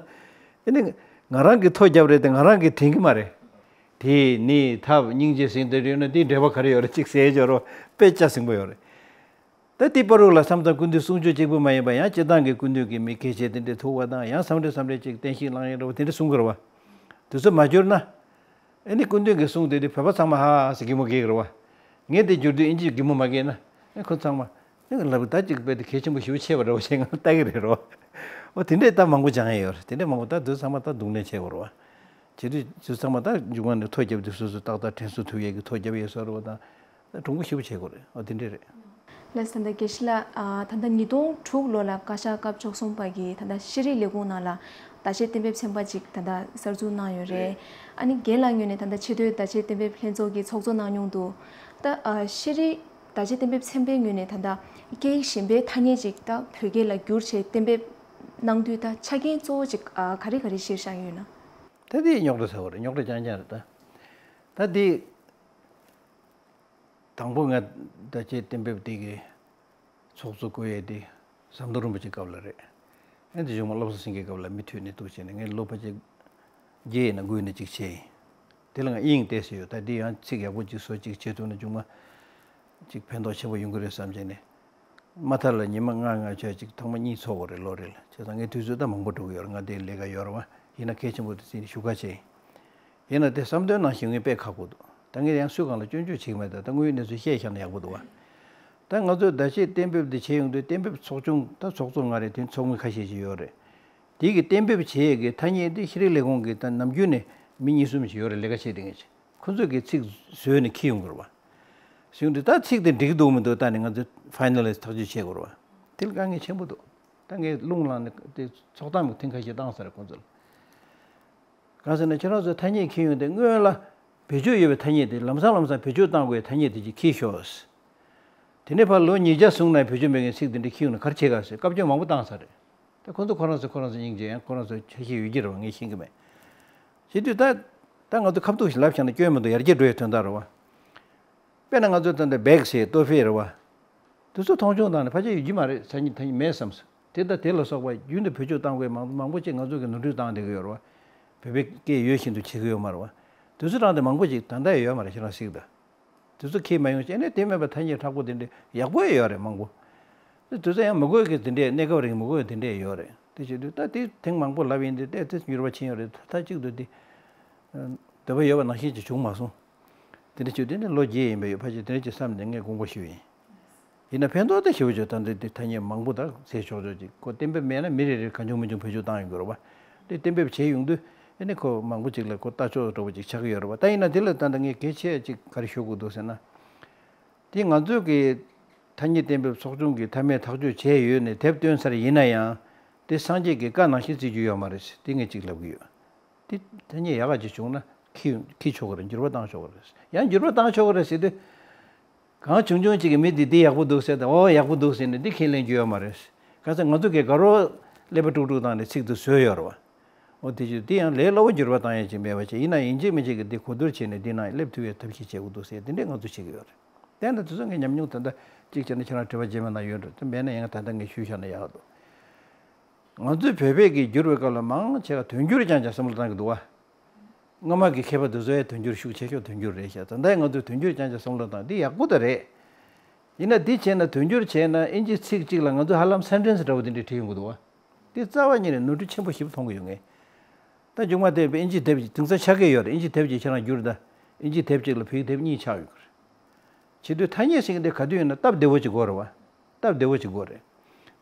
ཨ་ནི་ང་རང་གི་ཐོ་བརྒྱབ་རེད་དེ་ང་རང་གི་དྲན་གྱི་མ་རེད། དེ་ནི་ཐབས་སྙིང་རྗེ་ཟིན་དེ་རེད་ན་དེའི་འབྲེལ་བ་ག་རེ་ཡོད་རེད་ཅིག་ཟེར་ཡས་ཡོད་རེད་བ། དཔེ་ཆ་ཟིན་པོ་ཡོད་རེད། ད་དེའི་བར་དུ་ལ་མཚམས་མཚམས་སྐུ་མདུན་གསུང་ཆོས་གཅིག་པུ་མ་ཡིན་པ་ཡང་སྤྱིར་བཏང་གི་སྐུ་མདུན་གྱི་མི་སྐད་ཆ་དེ་འདྲ་ཐུག་པ་དང་། ཡང་མཚམས་རེ་མཚམས་རེ་ཅིག་བསྟན་བཤིག་བླང་ཡས་འདྲ་བོ་དེ་འདྲ་གསུང་གི་རེད་བ། དེ་ཚོ་མ་བསྒྱུར་ན། ཨ་ནི་སྐུ་མདུན་གྱི་གསུང་དེ་དུས་བོད་པ་ཚང་མ་ཧ་ཧ་ཟེར་གད་མོ་བགད་ཀྱི་རེད་བ། ངས་དེ་བསྒྱུར་དུས་ཨིན་ཇི་གད་མོ་མ་བགད་ན། ཨ་ཁོ་ཚང་མ། ཨ་ལབ་ད་ཅིག་དཔེ་དེ་གལ་ཆེན་པོ་ཞེ་པོ་ཆེ་བ་འདྲ་བོ་བྱས་ང་ལྟ་གི་རེད་རོ། འོ་དེ་འདྲས་ད་མང་པོ་སྦྱང་ཡས་ཡོད་རེད། དེ་འདྲས་མང་པོ་ད་དེ་ཚོ་ཚང་མ་ད་རྡུང་ལེན་བྱེད་དགོས་རེད་བ། བྱེད་དུས་དེ་ཚོ་ཚང་མ་ད་མཇུག་མ་ནས་ཐོ་བརྒྱབ་དུས་སོ་སོ་ཏག་ཏག་དྲན་གསོ་ཐུབ་ཡས་ཀྱི་ཐོ་བརྒྱབ་ཡས་བཟོ་འདྲ་བོ་དང་། གྲུང་པོ་ཞེ་པོ་བྱེད་དགོས་རེད། འོ་དེ་འདྲས་རེད། ལགས་སོ། ད་དགེ་བཤེས་ལགས། ཨ། ད་ལྟ་ཉིས་སྟོང་དྲུག་ལོ་ལ་བཀའ་ཤག་སྐབས་བཅུ་གསུམ་པ་གི་ད་ལྟ་ཤེས་རིག་ལས་ཁུངས་ནང་ལ་བརྡ་ཆད་གཏན་འབེབས་ཚན་པ་ཅིག་ད་ལྟ་གསར་འཛུགས་གནང་ཡོད་རེད། རེད། ཨ་ནི་རྒན་ལགས་ངོས་ནས་ད་ལྟ་ཆེས་མཐོའི་བརྡ་ཆད་གཏན་འབེབས་ལྷན་ཚོགས་ཀྱི་ཚོགས་གཙོ་གནང་མྱོང་འདུག་ད། ཨ། ཤེས་རིག་བརྡ་ཆད་གཏན་འབེབས་ཚན་པའི་ངོས་ནས་ད་ལྟ་སྐད་ཡིག་གཞན་པའི་ཐ་སྙད་ཅིག་ད་བོད་སྐད་ལ་བསྒྱུར་བྱས་གཏན་འབེབས་གནང་དུས་ད་ཆ་རྐྱེན་གཙོ་བོ་ཅིག་ཨ། ག་རེ་ག་རེ་གཞིར་བཞག་ཡོད་ན། ད་དེ་རྙོག་དྲ་ཚ་བོ་རེད། རྙོག་དྲ་རྐྱང་རྐྱང་རེད་ད། ད་དེ། དང་པོ་ང་བརྡ་ཆད་གཏན་འབེབས་དེ་གི་ཚོགས་གཙོ་བསྐོ་ཡས་དེ་ཟམ་གདོང་རིན་པོ་ཆེའི་སྐབས་ལ་རེད། ཨ་ནི་དེ་བཞུགས་མ་བློ་བཟང་སེང་གེའི་སྐབས་ལ་མུ་མཐུད་ནས་འདུག་བྱས་ནས་ངས་ལོ་ཕལ་ཆེར་བརྒྱད་ཡིན་ན་དགུ་ཡིན་ན་གཅིག་བྱས་ཡིན། དེ་ལ་ང་དབྱིངས་བལྟས་ཟེར་ཡོད། ད་འདི་ཡང་ཚིག་ཡག་པོ་ཅིག་བཟོ་ཅིག་བྱེད་ཐུབ་ན་མཇུག་མ་ཅིག་ཕན་ཐོགས་ཆེན་པོ་ཡོང་གི་རེད་བསམ་བྱས་ནས། མ་མཐའ་ལ་ཉི་མ་ལྔ་ལྔ་བྱས་ཅིག་ཐོག་མ་གཉིས་ཚོགས་དགོས་རེད། ལོ་རེ་ལ། བྱས་ཙང་ངའི་དུས་ཚོད་ད་མང་པོ་འགྲོ་གི་ཡོད་རེད། ང་འདིར་ལས་ཀ་ཡོད་རེད་བ། ཡིན་ན་གལ་ཆེན་པོ་དེ་ཚིག་ནི་ཞུ་ཁ་ཆེ་ཡིན། ཡིན་ན་དེ་བསམ་དོན་ནང་བཞིན་ངས་དཔེ་ཁག་པོ་འདུག་ད་ངས་ཡང་སུའི་སྒང་ལ་སྐྱོན་བརྗོད་བྱེད་ཀྱི་མེད། ད་ད་དངོས་ཡོད་གནས་ཚུལ་བཤད་བཞག་ན་ཡག་པོ་འདུག་བ། ད་ང་ཚོས་ཟླ་ཕྱེད་གཏན་འབེབས་འདི་བྱེད་ཡོང་དུས་གཏན་འབེབས་ཚོགས་ཆུང་ད་ཚོགས་གཙོ་ང་རེད། དེ་ཚོགས་མི་ཁ་ཤས་ཤིག་ཡོད་རེད། དེ་གི་གཏན་འབེབས་བྱེད་ཡས་ཀྱི་ཐ་སྙད་དེ་ཤེས་རིག་ལས་ཁུངས་ཀྱི་ད་ནམ་རྒྱུན་ནས་མི་གཉིས་གསུམ་ཞིག་ཡོད་རེད། ལས་ཀ་བྱེད་བསྡད་མཁན་ཞིག་ཁོ་ཚོས་ཀྱི་ཚིག་བཟོས་ནས་འཁྱེར་ཡོང་དགོས་རེད་བ། གཞུང་དེ་ད་ཚིག་དེ་འགྲིག་འདུག་མི་འདུག་ལྟ་ནས་ང་ཚོས་ཕའི་ནལ་ལའི་ཛི་ཐག་གཅོད་བྱེད་དགོས་རེད་བ། དེ་ལ་དཀའ་ངལ་ཆེན་པོ་འདུག་ད་ངས་རླུང་ལངས་ནས་དེ་ཚོགས་གཏམ་གྱི་ཐེངས་ཁ་ཤས་བཏང་ཚར་རེད་ཁོང་ཚོ་ལ། གང་ཟེར་ན་ཁྱེད་རང་ཚོས་ཐ་སྙད་འཁྱེར་ཡོང་དུས་སྔོན་ལ་བེད་སྤྱོད་ཡོད་པའི་ཐ་སྙད་དེ་ལམ་སང་ལམ་སང་བེད་སྤྱོད་བཏང་དགོས་པའི་ཐ་སྙད་དེ་ཅིག་འཁྱེར་ཤོག་དེ་ནས་ཕར་ལོ་ཉིས་བརྒྱ་སོང་ནས་བེད་སྤྱོད་མེད་མཁན་ཚིག་དེ་འདྲ་འཁྱེར་ཡོང་ན་ག་རེ་བྱེད་ག་ཟེར་བཀའ་བཀྱོན་མང་པོ་བཏང་ཚར་རེད། ད་ཁོ་ཚོ་ཁོ་རང་ཚོ་ཁོ་རང་ཚོ་སྙིང་རྗེ། ཡང་ཁོ་རང་ཚོ་འཆར་གཞི་ཡོད་ཀྱི་རེད་བ། ངས་ཤེས་ཀྱི་མེད། བྱེད་དུས་ད་ད་ང་ཚོ་ཁ་ཐུག་ཞིག་ལབ་བཞག་ན་སྐྱོན་མི་འདུག་ཡར་རྒྱས་འགྲོ་ཡའི་དོན་དག་རེད་བ། དཔེར་ན་ང་ཚོ་ད་ལྟ་བེག་ཟེར་ཏོ་ཧྥེ་རེད་བ། དེ་ཚོ་མཐོང་ཆུང་བཏང་ནས་ཕལ་ཆེར་ཡོད་ཀྱི་མ་རེད། ས་ཉིན་ཐ་སྙད་མེད་བསམ་སོང་། དེ་དང་དེ་ལ་སོགས་པ་རྒྱུན་དུ་བེད་སྤྱོད་བཏང་དགོས་མང་མང་པོ་ཅིག་ང་ཚོ་གིས་ནོར་འཁྲུལ་བཏང་བསྡད་ཀྱི་ཡོད་རེད་བ། བོད་པའི་སྐད་ཡོད་བཞིན་དུ་བྱེད་ཀྱི་ཡོད་མ་རེད་བ། དེ་ཚོ་རང་དེ་མང་པོ་ཅིག་ད་ལྟ་ཡོད་མ་རེད། ཁྱེད་རང་གཟིགས་དང་། དེ་ཚོ་ཁྱེད་མ་ཡོང་བྱས་ནས་དེ་མེད་པ་ཐ་སྙད་མཁྲེགས་པོ་དེ་འདྲ་ཡག་པོ་ཡོད་རེད་མང་པོ། དེ་དུས་ཚོད་ཡང་མི་དགོས་ཀྱི་དེ་འདྲས། གནས་སྐབས་རིང་མི་དགོས་དེ་འདྲས་ཡོད་རེད། དེ་བྱེད་དུས་ད་དེ་ཐེངས་མང་པོ་ལབ་ཡིན་དུས་ཏོག་ཙམ་འགྱུར་བ་ཕྱིན་ཡོད་རེད། ད་གཅིག་ཏུ་དེ་འདོད་པ་ཡོད་པ་ནང་བཞིན་ཅིག་བྱུང་མ་སོང་། དེ་འདྲ་བྱེད་དུས་ནི་ལོ་བརྒྱད་ཡིན་པ་ཡོད། ཕལ་ཆེར་དེ་འདྲ་ཅིག་བསམ་ནས་ངས་དགོངས་པ་ཞུས་ཡིན། ཡིན་ན་ཕན་ཐོགས་དེ་ཞེ་པོ་ཅིག་ད་འདི་འདི་ཐ་སྙད་མང་པོ་ད་ཟེར་ཆོག་ཆོག་ཅིག་ཁོ་གཏན་འབེབས་མེད་ན་མི་རེ་རེར་གང་བྱུང་མི་བྱུང་བེད་སྤྱོད་བཏང་ཡོང་གི་རེད་བ། དེ་གཏན་འབེབས་བྱས་ཡོང་དུས་ཨ་ནི་ཁོ་མང་པོ་ཅིག་ལ་ཁོ་ལྟ་ཕྱོགས་འདྲ་པོ་ཅིག་ཆགས་ཀྱི་ཡོད་རེད་བ། ད་ཡིན་ན་དེ་ལ་ད་ལྟ་ངས་གལ་ཆེ་ཅིག་ག་རེ་ཞུ་དགོས་འདུག་ཟེར་ན། དེ་ང་ཚོས་ཀྱི་ཐ་སྙད་གཏན་འབེབས་ཚོགས་ཆུང་གིས་མཐའ་མའི་ཐག་གཅོད་བྱས་ཡོད་ནས་དེབ་བཏོན་ཚར་ཡིན་ན་ཡང་། དེ་སངས་རྒྱས་ཀྱི་བཀའ་ནང་བཞིན་བརྩི་རྒྱུ་ཡོད་མ་རེད་ཟེར་དེ་ངས་ཅིག་ལབ་ཀྱི་ཡོད། དེ་ཐ་སྙད་ཡག་ག་ཅིག་བྱུང་ན་འཁྱེར་འཁྱེར་ཆོག་གི་རེད། འགྱུར་བ་བཏང་ཆོག་གི་རེད། ཡང་འགྱུར་བ་བཏང་ཆོག་གི་རེད་ཟེར་དུས། གང་བྱུང་བྱུང་ཅིག་གི་མི་འདི་འདི་ཡག་པོ་འདུག་ཟེར་ཏེ་ཨོ་ཡག་པོ་འདུག་ཟེར་ནས་འདི་ཁས་ལེན་རྒྱུ་ཡོད་མ་རེད། གང་ཟེར་ང་ཚོ་གིས་དགའ་རོགས་ཀླད་པ་དཀྲུག་དཀྲུག་བཏང་ནས་ཚིག་དེ་བཟོས་ཡོད་རེད་བ། ཨོ་དེ་ཅིག་དེ་ཡང་ལས་སླ་བོ། འགྱུར་བ་བཏང་ཡ་ཅིག་མེད་པ་བྱས། ཡིན་ན་ཡིན་གཅིག་མིན་གཅིག་གིས་འདི་གོ་བསྡུར་བྱས་ནས་འདི་ནང་སླེབས་ཐུབ་ཡའི་ཐབས་ཤེས་བྱེད་དགོས་འདུག་ཟེར་དེ་འདྲའི་ང་ཚོ་བྱེད་ཀྱི་ཡོད་རེད། དེ་ན་དེ་ཚོ་ངས་ཉམས་མྱོང་ད་ལྟ་གཅིག་བྱས་ན་ཁྱེད་རང་དྲི་བ་རྗེས་མ་ན་ཡོད་འགྲོ། དེ་མེད་ན་ཡང་ད་ལྟ་ངས་ཞུས་བཞག་ན་ཡག་འདུག་ང་ཚོས་བོད་པས་ཀྱི་བསྒྱུར་བའི་སྐབས་ལ་མང་ཆེ་བ་དོན་འགྱུར་རྐྱང་རྐྱང་བསམ་བློ་བཏང་གི་འདུག་བ། སྔོན་མ་གི་མཁས་པ་དེ་ཚོ་ཡང་དོན་འགྱུར་ཤུགས་ཆེ་ཤོས་དོན་འགྱུར་རེད་ཤག་ད་ལྟའི་ང་ཚོས་དོན་འགྱུར་རྐྱང་རྐྱང་བསམ་བློ་བཏང་འདི་ཡག་པོ་ད་རེད། ཡིན་ན་འདི་བྱས་ན་དོན་འགྱུར་བྱས་ན་ཨིན་ཇི་ཚིག་གཅིག་ལ་ང་ཚོས་ཧ་ལམ་སེན་ཊེན་སི་འདྲ་བོ་དེ་འདྲ་བྲིས་ཡོང་གི་འདུག་བ། འདི་རྩ་བ་ཉིད་ནས་ནོར་འཁྲུལ་ཆེན་པོ་ཞིག་མཐོང་གི་ཡོད་ངེས། ད་མཇུག་མ་དེ་ཨིན་ཇི་དེབ་ཅིག་དེང་སང་ཆགས་ཀྱི་ཡོད་རེད། ཨིན་ཇི་དེབ་ཅིག་ཁྱེད་རང་བསྒྱུར་ད། ཨིན་ཇི་དེབ་ཅིག་ལ་བོད་ཡིག་དེབ་གཉིས་ཆགས་ཡོད་གི་རེད། བྱེད་དུས་ཐ་སྙད་ཟེར་མཁན་དེ་ག་དུས་ཡིན་ན་སྟབས་བདེ་བོ་ཅིག་དགོས་རེད་བ། སྟབས་བདེ་བོ་ཅིག་དགོས་རེད།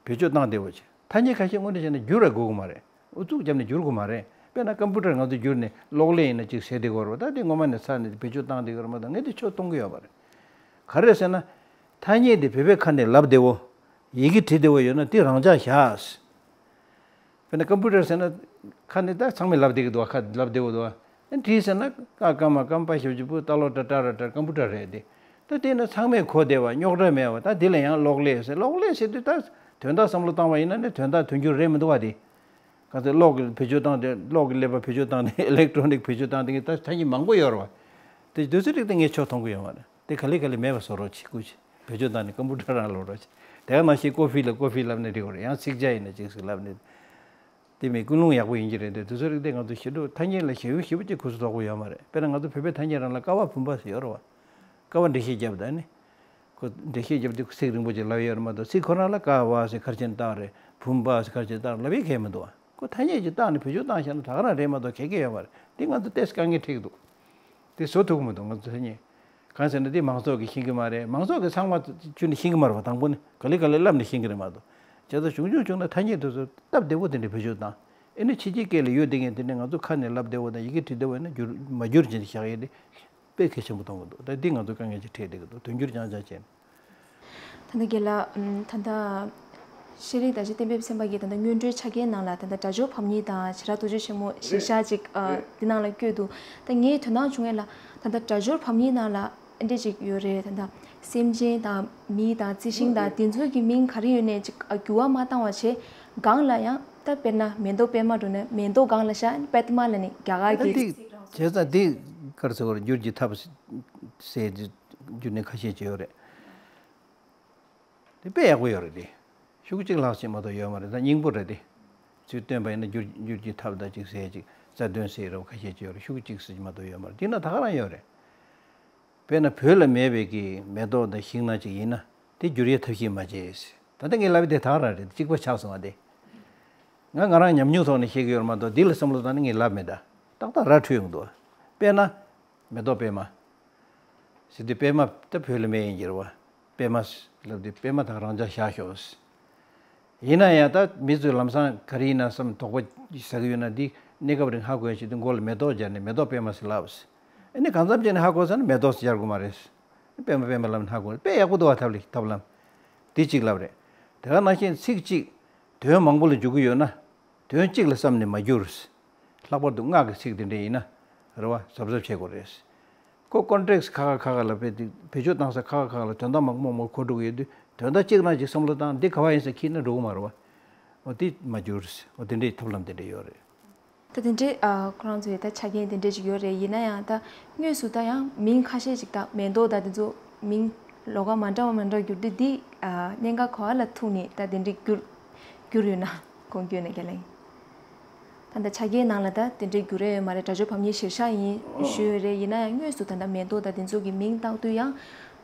བེད་སྤྱོད་བཏང་བདེ་བོ་ཅིག་ཐ་སྙད་ཁ་ཤས་དངོས་གནས་བྱས་ན་བསྒྱུར་ར་དགོས་ཀྱི་མ་རེད། ཨུ་ཚུགས་བརྒྱབ་ནས་བསྒྱུར་དགོས་མ་རེད། དཔེར་ན་ཀམ་པུ་ཊར་ང་ཚོ་བསྒྱུར་ནས་གློག་ཀླད་ཡིན་ན་ཅིག་ཟེར་བསྡད་ཀྱི་ཡོད་རེད་བ། ད་དེ་སྔོན་མ་ནས་ཚར་ནས་བེད་སྤྱོད་བཏང་བསྡད་ཀྱི་ཡོད་རེད་མ་གཏོགས་ངས་དེ་ཆོ་མཐོང་གི་ཡོད་མ་རེད། ག་རེ་རེད་ཟེར་ན། ཐ་སྙད་དེ་བོད་པའི་ཁ་ནས་ལབ་བདེ་བོ། ཡི་གེ་བྲིས་བདེ་བོ་ཡོད་ན་དེ་རང་འཇགས་བཞག་དཔེར་ན་ཀམ་པུ་ཊར་ཟེར་ན། ཁ་ནས་ད་ཚང་མས་ལབ་བསྡད་ཀྱི་འདུག་ཁ་ལབ་བདེ་བོ་འདུག་ཨ་བྲིས་ཟེར་ན་ཀ་ཀ་མ་ཀམ་པ་ཞབས་ཀྱུ་པུ་ཏ་ལོ་ཏ་ཏྲ་ར་ཏྲ། ཀམ་པུ་ཊར་རེད་དེ། ད་དེ་ནི་ཚང་མས་གོ་བདེ་བ་རྙོག་དྲ་མེད་པ། ད་དེ་ལ་ཡང་གློག་ཀླད་ཟེར། གློག་ཀླད་ཟེར་དུས་ད་དོན་དག་བསམ་བློ་བཏང་བ་ཡིན་ན་ནི་དོན་དག་དོན་འགྱུར་རེད་མི་འདུག་བ་དེ། ག་ཚོད་གློག་གི་བེད་སྤྱོད་བཏང་སྟེ་གློག་གི་ཀླད་པ་བེད་སྤྱོད་བཏང་སྟེ་ཨི་ལེག་ཊོ་ནིག་བེད་སྤྱོད་བཏང་སྟེ་ད་ཐ་སྙད་མང་པོ་ཡོད་རེད་བ། དེ་དུས་ཚོད་རིག་དེ་ངས་ཆོ་མཐོང་གི་ཡོད་མ་རེད། དེ་ག་ལེ་ག་ལེ་མེད་པ་བཟོ་རོགས་བྱེད་དགོས་ཆེ། བེད་སྤྱོད་བཏང་ནས་ཀམ་པུ་ཊར་རང་ལོག་རོགས་བྱེད། དེ་ག་ནང་བཞིན་ཀོ་ཕི་ལ་ཀོ་ཕི་ལབ་ནས་འགྲིག་གི་རེད། ཡང་ཚིག་ཇ་ཡིན་ན་ཅིག་ཟིག་ལབ་ནས། དེ་མིན་ཀུན་སློང་ཡག་པོ་ཡིན་གྱི་རེད་དེ། དེ་ཚོ་རིགས་དེ་ང་ཚོ་ཞེ་དྲག་ཐ་སྙད་ལ་ཞེ་པོ་ཞེ་པོ་ཅིག་གུ་སུ་དོག་པོ་ཡོད་མ་རེད། དཔེར་ན་ང་ཚོ་བོད་པའི་ཐ་སྙད་རང་ལ་ཀ་བ་བུམ་པ་ཟེར་ཡོད་རེད་བ། ཀ་བ་འགྲེལ་བཤད་བརྒྱབ་ད་ནི། ཁོ་འགྲེལ་བཤད་བརྒྱབ་དུས་ཚིག་རིང་པོ་ཅིག་ལབ་ཡོད་རེད་མ་གཏོགས། ཚིག་ཁོ་རང་ལ་ཀ་བ་ཟེར་ག་རེ་བྱས་ནས་བཏགས་རེད། བུམ་པ་ཟེར་ག་རེ་བྱས་ནས་བཏགས་རེད་ལབ་ཡས་གང་ཡང་མི་འདུག་བ། ཁོ་ཐ་སྙད་ཅིག་བཏགས་ནས་བེད་སྤྱོད་བཏང་བཞག་ན་ད་ག་རང་རེད་མ་གཏོགས་ག་གེ་ཡོད་མ་རེད། འདི་ང་ཚོ་ཏོག་ཙམ་དཀའ་ངལ་འཕྲད་ཀྱི་འདུག་དེ་བཟོ་ཐུབ་ཀྱི་མི་འདུག་ང་ཚོ་ཐ་སྙད། གང་ཟེར་ན་འདི་མང་ཚོགས་ཀྱིས་ཤེས་ཀྱི་མ་རེད། མང་ཚོགས་ཀྱིས་ཚང་མ་བཅུ་ནས་ཤེས་ཀྱི་མ་རེད་བ། དང་པོ་ནི་ག་ལེ་ག་ལེ་ལབ་ནས་ཤེས་ཀྱི་རེད་མ་གཏོགས། བྱས་ཙང་བྱུང་བྱུང་བྱུང་ན་ཐ་སྙད་དེ་ཚོ་སྟབས་བདེ་པོ་དེ་འདྲ་བེད་སྤྱོད་བཏང་། ཨེ་ནི་ཕྱི་རྒྱལ་སྐད་ལ་ཡོད་བསྡད་མཁན་དེ་འདྲ་ང་ཚོ་ཁ་ནས་ལབ་བདེ་བོ་དང་ཡི་གེ་བྲིས་བདེ་བོ་ཡིན་ན་བསྒྱུར་མ་བསྒྱུར་བྱས་ནས་བཞག་ཡས་དེ་དཔེ་གལ་ཆེན་པོ་མཐོང་གི་འདུག་ད་འདི་ང་ཚོ་དཀའ་ངལ་ཅིག་འཕྲད་བསྡད་ཀྱི་འདུག་དོན་འགྱུར་རྐྱང་རྐྱང་བྱས་ནས། ད་ལྟ་རྒན་ལགས། ཨམ། ད་ལྟ་ཤེས་རིག་བདག་ཅག་བསྟན་འཕེལ་སེམས་དཔའ་གིས་ད་ལྟ་སྔོན་འགྲོའི་ཆ་རྐྱེན་ནང་ལ་ད་ལྟ་སྒྲ་སྦྱོར་བམ་གཉིས་དང་བྱེ་བྲག་རྡོ་རྗེ་ཆེན་མོ་ཞིབ་ཆ་ཅིག་ཨ། འདི་ནང་ལ་བཀོད་འདུག་ད་ངའི་དོན་དག་བྱུང་ཡས་ལ་ད་ལྟ་སྒྲ་སྦྱོར་བམ་གཉིས་ནང་ལ་ཨ་འདྲས་ཅིག་ཡོད་རེད། ད་ལྟ་སེམས་ཅན་དང་མི་དང་རྩི་ཤིང་དང་དེ་ཚོ་གི་མིང་ག་རེ་ཡོད་ནའི་ཅིག་ཨ། འགྱུར་བ་མ་བཏང་བ་བྱས། སྒང་ལ་ཡང་ད་དཔེར་ན་མེ་ཏོག་པད་མ་འགྲོ་ན་མེ་ཏོག་སྒང་ལ་བཞག་པད་མ་ལབ་ནས་རྒྱ་གར་གྱི་ཚིག་རང་། བྱས་ཙང་འདི་ག་རེ་ཟེར་དགོས་རེད། འགྱུར་གྱི་ཐབས་ཟེར་རྒྱུ་ནི་ཁ་ཤས་ཅིག་ཡོད་རེད། དེ་དཔེ་ཡག་པོ་ཡོད་རེད་དེ། ཤོག་གུ་གཅིག་ལྷག་ཅིག་མ་གཏོགས་ཡོད་མ་རེད། ད་སྙིང་པོ་རེད་དེ། ཚུལ་སྟོན་པ་ཡིན་ན་འགྱུར་འགྱུར་གྱི་ཐབས་དང་ཅིག་ཟེར་ཅིག་རྩ་དོན་ཟེར་རོ་ཁ་ཤས་ཅིག་ཡོད་རེད། ཤུགས་གཅིག་ཟེར་གྱི་མ་གཏོགས་ཡོད་མ་རེད། འདི་ན་ད་ག་རང་ཡོད་རེད། དཔེར་ན་བོད་ལ་མེད་པའི་གི་མེ་ཏོག་དང་ཤིང་ནགས་ཅིག་ཡིན་ན་དེ་བསྒྱུར་ཡའི་ཐབས་ཤེས་མ་བྱས། ད་ལྟ་ངས་ལབ་པའི་དེ་ད་ག་རང་རེད། གཅིག་པ་ཆགས་སོང་བ་དེ། ང་ང་རང་ཉམས་མྱོང་ཐོག་ནས་བཤད་ཀྱི་ཡོད་རེད་མ་གཏོགས་འདི་ལ་བསམ་བློ་བཏང་ནས་ངས་ལབ་མེད་ད། ཏག་ཏག་ར་འཕྲོད་ཡོང་འདུག་དཔེར་ན། མེ་ཏོག་པད་མ། ཟེར་དུས་པད་མ་ད་བོད་ལ་མེད་ཡིན་གྱི་རེད་བ། པད་མ་ལབ་དུས་པད་མ་དང་རང་འཇགས་བཞག་ཤོག་དེ་ཡིན་ན་ཡང་ད་མི་ཚོས་ལམ་སང་ག་རེ་ཡིན་ན་བསམ་དོགས་པ་ཟ་གི་ཡོད་ན་འདི་གནས་སྐབས་རིང་ཧ་གོ་ཡ་ཞིག་ཏུ་མགོ་ལ་མེ་ཏོག་སྦྱར་ནས་མེ་ཏོག་པད་མ་ཟེར་ལབ། ཨ་ནི་གང་འཚམ་བྱས་ནས་ཧ་གོ་ས་ན་མེ་ཏོག་ཟེར་སྦྱར་དགོས་མ་རེད། པད་མ་པད་མ་ལབ་ན་ཧ་གོ་དཔེ་ཡག་པོ་འདུག་བ། ཐབས་ལི་ཐབས་ལམ་འདི་གཅིག་ལབ་རེད། དེ་ག་ནང་བཞིན་ཚིག་གཅིག་དོན་མང་པོ་ལ་འཇུག་གི་ཡོད་ན། དོན་གཅིག་ལ་བསམ་ནས་མ་བསྒྱུར། ལྷག་པར་དུ་སྔགས་ཀྱི་ཚིག་དེ་འདྲ་ཡིན་ན། རེད་བ། གཟབ་གཟབ་བྱེད་དགོས་རེད། ཁོ་ཀོན་ཊེག་སི་ཁ་ཁ་ཁ་ཁ་ལ་བེད་སྤྱོད་བཏང་ས་ཁ་ཁ་ཁ་ལ་དོན་དག་མང་པོ་མང་པོ་གོ་འགྲོ་གི་ཡོད་དུས་དོན་དག་གཅིག་རང་ཅིག་བསམ་བློ་བཏང་འདི་ག་བ་ཡིན་ས་ཁྱེར་ན་འགྲོ་གི་མ་རེད་བ། འོ་དེ་མ་བསྒྱུར། འོ་དེ་འདྲའི་ཐབས་ལམ་དེ་འདྲ་ཡོད་རེད། ད་དེ་འདྲའི་ཨ་ཁོ་རང་ཚོའི་ད་ཆ་རྐྱེན་དེ་འདྲའི་ཅིག་ཡོད་རེད། ཡིན་ན་ཡང་ད་དངོས་སུ་ད་ཡང་མིང་ཁ་ཤས་ཅིག་ད་མེ་ཏོག་ད་དེ་ཚོ་མིང་ལོགས་ཀ་མ་འདྲ་བ་མ་འདྲ་བ་བསྒྱུར་དུས་འདི་ཨ་གནད་འགག་ག་བ་ལ་ཐུག་ནས་ད་དེ་འདྲའི་བསྒྱུར་བསྒྱུར་ཡོད་ན་དགོངས་རྒྱུ་ཡོད་ན་རྒན་ལགས། ད་ལྟ་ཆ་རྐྱེན་ནང་ལ་ད་དེ་འདྲའི་བསྒྱུར་ཡ་ཡོད་མ་རེད། དྲ་ཇོ་བམ་ཉེ་གཞིར་བཞག་ཡིན་ཞུས་ཡོད་རེད། ཡིན་ན་ཡང་དངོས་སུ་ད་ལྟ་མེ་ཏོག་ད་དེ་ཚོ་གི་མིང་བཏགས་དུས་ཡང་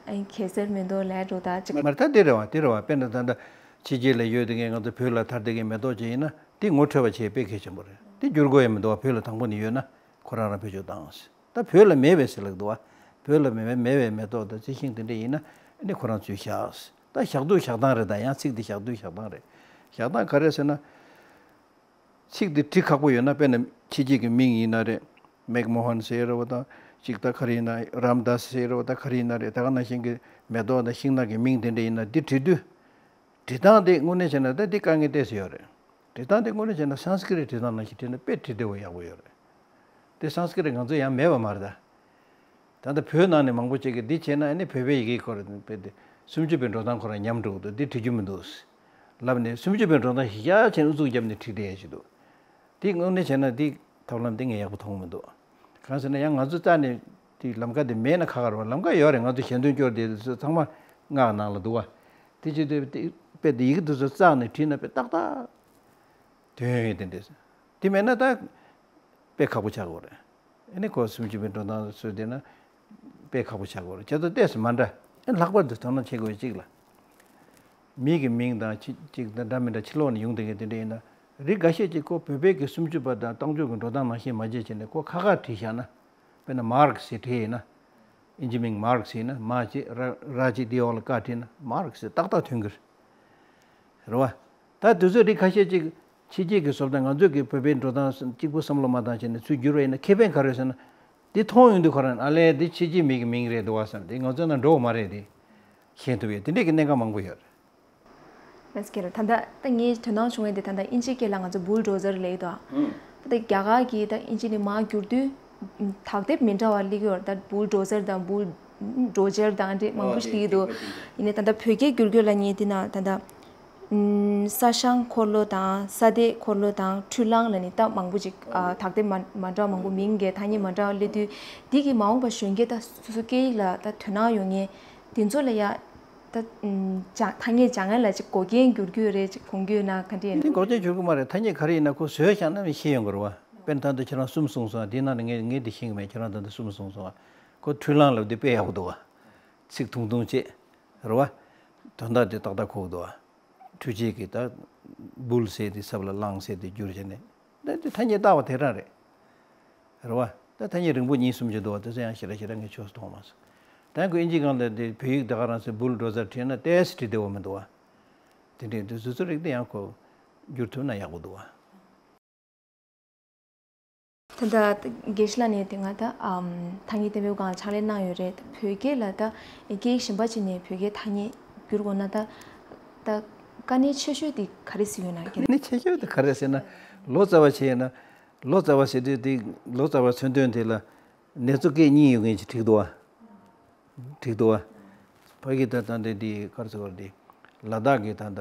ཨ་གེ་སར་མེ་ཏོག་ལབ་འགྲོ་ད་ཅིག་མ་རེད། ད་དེ་རེད་བ། དེ་རེད་བ། དཔེར་ན་ད་ལྟ་ཕྱི་རྒྱལ་ལ་ཡོད་དེ་ངས་ང་ཚོ་བོད་ལ་དར་དེ་གའི་མེ་ཏོག་ཅིག་ཡིན་ན་དེ་ངོ་འཕྲོད་པ་བྱེད་དཔེ་གལ་ཆེན་པོ་རེད། དེ་བསྒྱུར་དགོས་ཡ་མི་འདུག་བ། བོད་ལ་དང་པོ་ནས་ཡོད་ན་ཁོ་རང་རང་བེད་སྤྱོད་བཏང་། ད་བོད་ལ་མེད་པའི་ཟེར་ལབ་འདུག་བ། བོད་ལ་མེད་པའི་མེད་པའི་མེ་ཏོག་དང་རྩི་ཤིང་དེ་འདྲ་ཡིན་ན་ཨ་ནི་ཁོ་རང་ཚོས་བཞག་ད་བཞག་དུས་བཞག་སྟངས་རེད། ད་ཡང་ཚིག་དེ་བཞག་དུས་བཞག་སྟངས་རེད། བཞག་སྟངས་ག་རེ་ཟེར་ན། ཚིག་དེ་བྲི་ཁག་པོ་ཡོད་ན། དཔེར་ན་ཕྱི་རྒྱལ་གྱི་མིང་ཡིན་ན་རེད། མེག་མོ་ཧན་ཟེར་རེད་བ་དང་། ཅིག་ད་ག་རེ་ཡིན་ན་རམ་དཱས་ཟེར་རེད་བ་དང་། ག་རེ་ཡིན་ན་རེད། ད་ག་ནང་བཞིན་གྱི་མེ་ཏོག་དང་ཤིང་ནགས་ཀྱི་མིང་དེ་འདྲ་ཡིན་ན་འདི་བྲི་དུས། བྲི་སྟངས་དེ་དངོས་གནས་བྱས་ན་ད་འདི་དཀའ་ངལ་ཏོག་ཙམ་ཡོད་རེད། བྲི་སྟངས་དེ་དངོས་གནས་བྱས་ན་སཾ་སྐྲྀཏ་བྲི་སྟངས་ནང་བཞིན་བྲིས་ན་དཔེ་བྲི་བདེ་བོ་ཡག་པོ་ཡོད་རེད། དེ་སཾ་སྐྲྀཏ་ང་ཚོ་ཡང་མེད་པ་མ་རེད་ད། ད་ལྟ་བོད་ནང་ནས་མང་པོ་ཅིག་གིས་འདི་བྱས་ན་ཨ་ནི་བོད་པའི་ཡི་གེ་ཁོ་རང་དཔེ་དེ་སུམ་ཅུ་པའི་འགྲོ་སྟངས་ཁོ་རང་ཉམས་འགྲོ་གི་འདུག་འདི་བྲི་རྒྱུ་མི་འདུག་ལབ་ནས་སུམ་ཅུ་པའི་འགྲོ་སྟངས་ཞིག་ཡག་བྱས་ནས་ཨུ་ཚུགས་བརྒྱབ་ནས་བྲིས་བསྡད་ཡ་ཞིག་འདུག་འདི་དངོས་གནས་བྱས་ན་འདི་ཐབས་ལམ་འདི་ངས་ཡག་པོ་མཐོང་གི་མི་འདུག་གང་ཟེར་ན་ཡང་ང་ཚོ་རྩ་ནས་འདི་ལམ་ཁ་འདི་མེད་ན་ཁག་ཁག་རེད་བ། ལམ་ཁ་ཡོད་རེད། ང་ཚོ་ཞལ་འདོན་སྐྱོར་དེ་ཚོ་ཚང་མ་སྔགས་ནང་ལ་འདུག་བ། དེ་བྱེད་དུས་དཔེ་དེ་ཡི་གེ་དེ་ཚོ་བཙགས་ནས་བྲིས་ན་དཔེ་ཏག་ཏག་དོན་ཡོད་དེ་འདྲས། དེ་མེད་ན་ད་དཔེ་ཁག་པོ་ཆགས་ཀྱི་ཡོད་རེད། ཨ་ནི་ཁོ་སུམ་ཅུ་པའི་འགྲོ་སྟངས་སུ་བསྡད་ན་དཔེ་ཁག་པོ་ཆགས་ཀྱི་ཡོད་རེད། ཁྱེད་ཚོ་ཏོག་ཙམ་མ་འདྲ། ཨ་ལྷག་པར་དུ་དོ་སྣང་བྱེད་དགོས་གཅིག་ལ། མི་གི་མིང་དང་ཅི་ཅིག་དང་འདྲ་མི་འདྲ་ཕྱི་ལོགས་ནས་ཡོང་བསྡད་མཁན་དེ་འདྲ་ཡིན་ན། རིགས་འགའ་ཤས་ཅིག་ཁོ་བོད་པའི་གི་སུམ་ཅུ་པ་དང་རྟགས་འཇུག་གི་འགྲོ་སྟངས་ནང་བཞིན་མ་བྱས་བྱས་ནས་ཁོ་ཁ་ཁ་བྲིས་བཞག་ན། དཔེར་ན་མཱར་ཁེ་སི་བྲིས་ཡིན་ན། ཨིན་ཇི་མིང་མཱར་ཁེ་སི་ཡིན་ན་མ་ཅིག་ར་ར་ཅིག་དེའི་འོག་ལ་ཀ་བྲིས་ན་མཱར་ཁེ་སི་ཏག་ཏག་ཐོན་གི་རེད། རེད་བ། ད་དེ་ཚོའི་རིགས་ཁ་ཤས་ཅིག་ཕྱི་རྒྱལ་གྱི་བཟོ་དང་ང་ཚོའི་གི་བོད་པའི་འགྲོ་སྟངས་གཅིག་པུ་བསམ་བློ་མ་བཏང་བྱས་ནས་ཚུར་བསྒྱུར་བ་ཡིན་ན་ཁེ་ཕན་ག་རེ་ཡོད་ཟེར་ན། འདི་མཐོང་ཡོང་དུས་ཁོ་རང་ཨ་ལས་འདི་ཕྱི་རྒྱལ་མི་གི་མིང་རེད་འདུག་བ་བསམ། འདི་ང་ཚོའི་ནང་འགྲོ་གི་མ་རེད་དེ། ཤེས་ཐུབ་ཡོད། དེ་འདྲས་ཀྱི་གནད་འགག་མང་པོ་ཡོད་རེད། ལགས་སོ། ད་ལྟ་ད་ངའི་དོ་སྣང་བྱུང་བའི་དེ་ད་ལྟ་ཨིན་ཇིའི་སྐད་ལ་ང་ཚོ་བུལ་ཌོ་ཟར་ལབ་ཡོད་དོ། ད་ལྟ་རྒྱ་གར་གྱི་ད་ཨིན་ཇི་ནས་མར་བསྒྱུར་དུས་དག་དེབ་མི་འདྲ་བ་སླེབས་ཀྱི་ཡོད་རེད། ད་བུལ་ཌོ་ཟར་དང་བུལ་ཌོ་ཇར་དང་འདྲ་མང་པོ་ཞིག་སླེབས་ཀྱི་འདུག་ཡིན་ནའི་ད་ལྟ་བོད་སྐད་བསྒྱུར་རྒྱུ་ལ་ངས་དེ་ན་ད་ལྟ་ས་ཤང་འཁོར་ལོ་དང་ས་སྡེ་འཁོར་ལོ་དང་འཕྲུལ་གླང་ལ་ནི་ད་མང་པོ་ཅིག་ཨ་དག་དེབ་མ་མ་འདྲ་བ་མང་པོ་མིང་གི་ཐ་སྙད་མ་འདྲ་བ་སླེབས་དུས་འདི་གི་མ་འོངས་པ་གཞོན་སྐྱེས་ད་སོ་སོ་སྐད་ཡིག་ལ་ད་དོ་སྣང་ཡོང་མཁན་དེ་ཚོ་ལ་ཡ། ད་ཨམ་ཐ་སྙད་སྦྱང་ཡ་ལ་ཅིག་འགོག་རྐྱེན་འགྱུར་གྱི་ཡོད་རེད། ཅིག་མཐོང་རྒྱུ་ཡོད་ན་ག་འདྲ་ཡིན། འདི་འགོག་རྐྱེན་འགྱུར་གྱི་མ་རེད། ཐ་སྙད་ག་རེ་ཡིན་ན་ཁོ་བཟོས་བཞག་ན་ཤེས་ཡོང་གི་རེད་བ། དཔེར་ན་ད་ལྟ་ཁྱེད་རང་གསུམ་གསུངས་སོང་། དེའི་ནང་ནས་ངས་ངས་འདི་ཤེས་ཀྱི་མེད། ཁྱེད་རང་ད་ལྟ་གསུམ་གསུངས་སོང་བ། ཁོ་འཕྲུལ་གླང་ལབ་དུས་དཔེ་ཡག་པོ་འདུག་བ། ཚིག་ཐུང་ཐུང་བྱས། རེད་བ། དོན་དག་དེ་ཏག་ཏག་གོ་གི་འདུག་བ། འཕྲུལ་ཆས་ཀྱིས་ད་བུལ་ཟེར་དེ་ཚབ་ལ་གླང་ཟེར་དེ་བསྒྱུར་བྱས་ནས། ད་དེ་ཐ་སྙད་བཏགས་པ་དེ་རང་རེད། རེད་བ། ད་ཐ་སྙད་རིང་པོ་གཉིས་གསུམ་ཅིག་འདུག་བ། དེ་ཚོ་ཡང་ཞེ་དྲག་ཞེ་དྲག་ངས་ཆོས་སུ་མཐོང་མ་སོང་། ད་ཁོ་ཨིན་ཇི་སྒང་ལ་དེ་བོད་ཡིག་ད་ག་རང་ཚོས་བུལ་ཌོ་ཟར་བྲིས་ན་ཏོག་ཙམ་བྲིས་བདེ་བོ་མི་འདུག་བ། དེ་འདྲས་དེ་ཚོ་ཚོ་རིགས་དེ་ཡང་ཁོ་བསྒྱུར་ཐུབ་ན་ཡག་པོ་འདུག་བ། ད་ལྟ་དགེ་བཤེས་ལགས་ནས་དེ་སྔ་ད་ཨམ་ཐང་གི་བསྟན་པའི་སྒང་ཕྱག་ལས་གནང་ཡོད་རེད། བོད་སྐད་ལ་ད་སྐད་ཡིག་གཞན་པ་ཅིག་ནས་བོད་སྐད་ཐ་སྙད་བསྒྱུར་དགོས་ན་ད་ད་དཀའ་གནད་ཆེ་ཤོས་དེ་ག་རེ་ཟེར་ཡོད་ན་ཁྱེད། དཀའ་གནད་ཆེ་ཤོས་དེ་ག་རེ་ཟེར་ན། ལོ་ཙཱ་བ་བྱས་ཡོད་ན། ལོ་ཙཱ་བ་ཟེར་དུས་དེ་ལོ་ཙཱ་བ་མཚོན་དོན་དེ་ལ་ནེ་ཙོ་སྐད་གཉིས་ཡོད་མཁན་ཅིག་འགྲིག་འདུག་བ། འགྲིག་འདུག་བ། ཕ་གི་ད་ལྟ་འདི་འདི་ག་རེ་ཟེར་བ་རེད། ལ་དྭགས་ཀྱི་ད་ལྟ་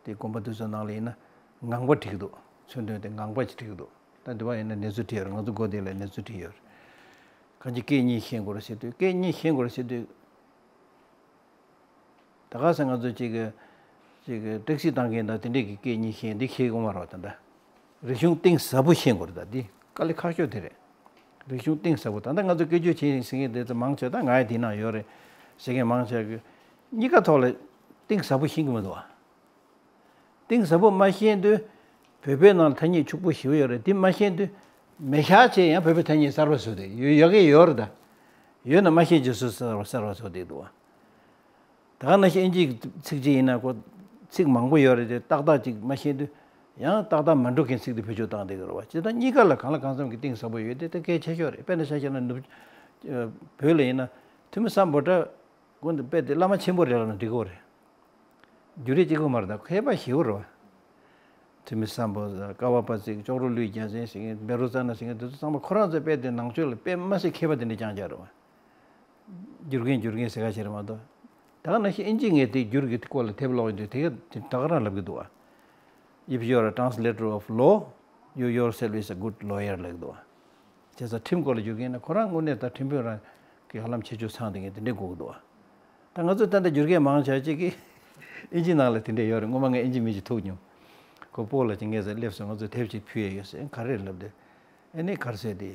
དེ་དགོན་པ་དེ་ཚོ་ནང་ལ་ཡིན་ན་ངང་པ་འགྲིག་འདུག་མཚོན་དོན་དེ་ངང་པ་ཅིག་འགྲིག་འདུག་ད་འདི་བ་ཡིན་ན་ནེ་ཙོ་བྲིས་ཡོད་རེད། ང་ཚོ་སྒོ་དེ་ལ་ནེ་ཙོ་བྲིས་ཡོད་རེད། གང་ཅི་སྐད་གཉིས་ཤེས་དགོས་རེད་ཟེར་དུས། སྐད་གཉིས་ཤེས་དགོས་རེད་ཟེར་དུས། ད་ག་ས་ང་ཚོ་གཅིག་གི་གཅིག་གི་ཊེག་སི་བཏང་མཁན་དང་དེ་འདྲས་ཀྱི་སྐད་གཉིས་ཤེས་འདི་ཤེས་དགོས་མ་རེད་ད་ལྟ། རིག་གཞུང་གཏིང་ཟབ་པོ་ཤེས་དགོས་རེད་ད་འདི། དཀའ་ལས་ཁག་ཤོས་དེ་རེད། རིག་གཞུང་གཏིང་ཟབ་པོ། ད་ལྟ་ང་ཚོ་སྐད་ཆ་བྱེད་ཟེར་མཁན་དེ་ཚོ་མང་ཆེ་ད་ང་ཡི་དེ་ནང་ཡོད་རེད་ཟེར་མཁན་མང་ཆེ་གི་གཉིས་ཀ་ཐོག་ལ་གཏིང་ཟབ་པོ་ཤེས་ཀྱི་མི་འདུག་བ། གཏིང་ཟབ་པོ་མ་ཤེས་དུས་བོད་པའི་ནང་ལ་ཐ་སྙད་ཕྱུག་པོ་ཞེ་པོ་ཡོད་རེད། དེ་མ་ཤེས་དུས་མེད་ཤག་བྱས་ཡང་བོད་པའི་ཐ་སྙད་གསར་པ་བཟོས་ཏེ་ཡོད་ཡོད་ཀྱི་ཡོད་རེད། ད་ཡོད་ན་མ་ཤེས་རྗེས་སུ་གསར་པ་གསར་པ་བཟོ་བསྡད་འདུག་བ། ད་ག་ནང་བཞིན་ཨིན་ཇིའི་ཚིག་གཅིག་ཡིན་ན་ཁོ་ཚིག་མང་པོ་ཡོད་རེད་དེ་ཏག་ཏག་ཅིག་མ་ཤེས་དུས་ཡང་ཏག་ཏག་མ་འགྲོ་མཁན་ཚིག་དེ་བེད་སྤྱོད་བཏང་བསྡད་ཀྱི་རེད་བ། ཇི་ལྟར་གཉིས་ཀ་ལ་གང་ལ་གང་འཚམ་གྱི་གཏིང་ཟབ་པོ་ཡོད་དེ་ད་གལ་ཆེ་ཤོས་རེད། དཔེར་ན་ཆ་བཞག་ན་ནུབ་བོད་ལ་ཡིན་ན་ཐུ་མི་སམ་བྷོ་ཊ་དགོན་དུ་དཔེ་དེ་བླ་མ་ཆེན་པོ་རེད་ལབ་ན་འགྲིག་གི་རེད། རྒྱུ་རེད་གཅིག་པོ་མ་རེད། ད་མཁས་པ་ཞེ་པོ་རེད་བ། ཐུ་མི་སམ་བྷོ་ཊ་ཀ་བ་པ་ཙིག་ཅོག་རོ་ལུས་རྒྱལ་མཚན་ཟེར་མཁན་བེ་རོ་ཙ་ན་ཟེར་མཁན་དེ་ཚོ་ཚང་མ་ཁོ་རང་ཚོའི་དཔེ་དེ་ནང་ཆོས་ལ་དཔེ་མ་སྲིད་མཁས་པ་དེ་འདྲ་རྐྱང་རྐྱང་རེད་བ། བསྒྱུར་མཁན་བསྒྱུར་མཁན་ཟེར་ག་ཞིག་རེད་མ་གཏོགས། ད་ག་ནང་བཞིན་ཨིན་ཇི་ངས་དེ་བསྒྱུར་གི་དེ་སྐོར་ལ་དེབ་ཀློག་ཡོང་དུས་དེ་ག་དེ་ད་ག་རང་ལབ་གི་འདུག་བ། If you are a translator of law, you yourself is a good lawyer ལབ་གི་འདུག་བ། བྱས་ཙང་ཁྲིམས་སྐོར་ལ་བསྒྱུར་མཁན་ན་ཁོ་རང་དངོས་གནས་ད་ཁྲིམས་དཔོན་རང་གི་ཧ་ལམ་ཁྱད་ཆོས་ཚང་བསྡད་མཁན་དེ་འདྲས་དགོས་ཀྱི་འདུག་བ། ད་ང་ཚོ་ད་ལྟ་བསྒྱུར་མཁན་མང་ཆེ་ཅིག་གིས་ཨིན་ཇི་ནང་ལ་དེ་འདྲས་ཡོད་རེད། སྔོན་མ་ངས་ཨིན་ཇི་མི་ཅིག་ཐུག་མྱོང་། ཁོ་སྤོ་ལགས་ཀྱིས་ངའི་རྩར་སླེབས་སོང་། ང་ཚོས་དེབ་ཅིག་ཕུལ་ཡས་ཡོད་ཟེར། ག་རེ་རེད་ལབ་དུས་ཨ་ནི་ག་རེ་ཟེར་དེ།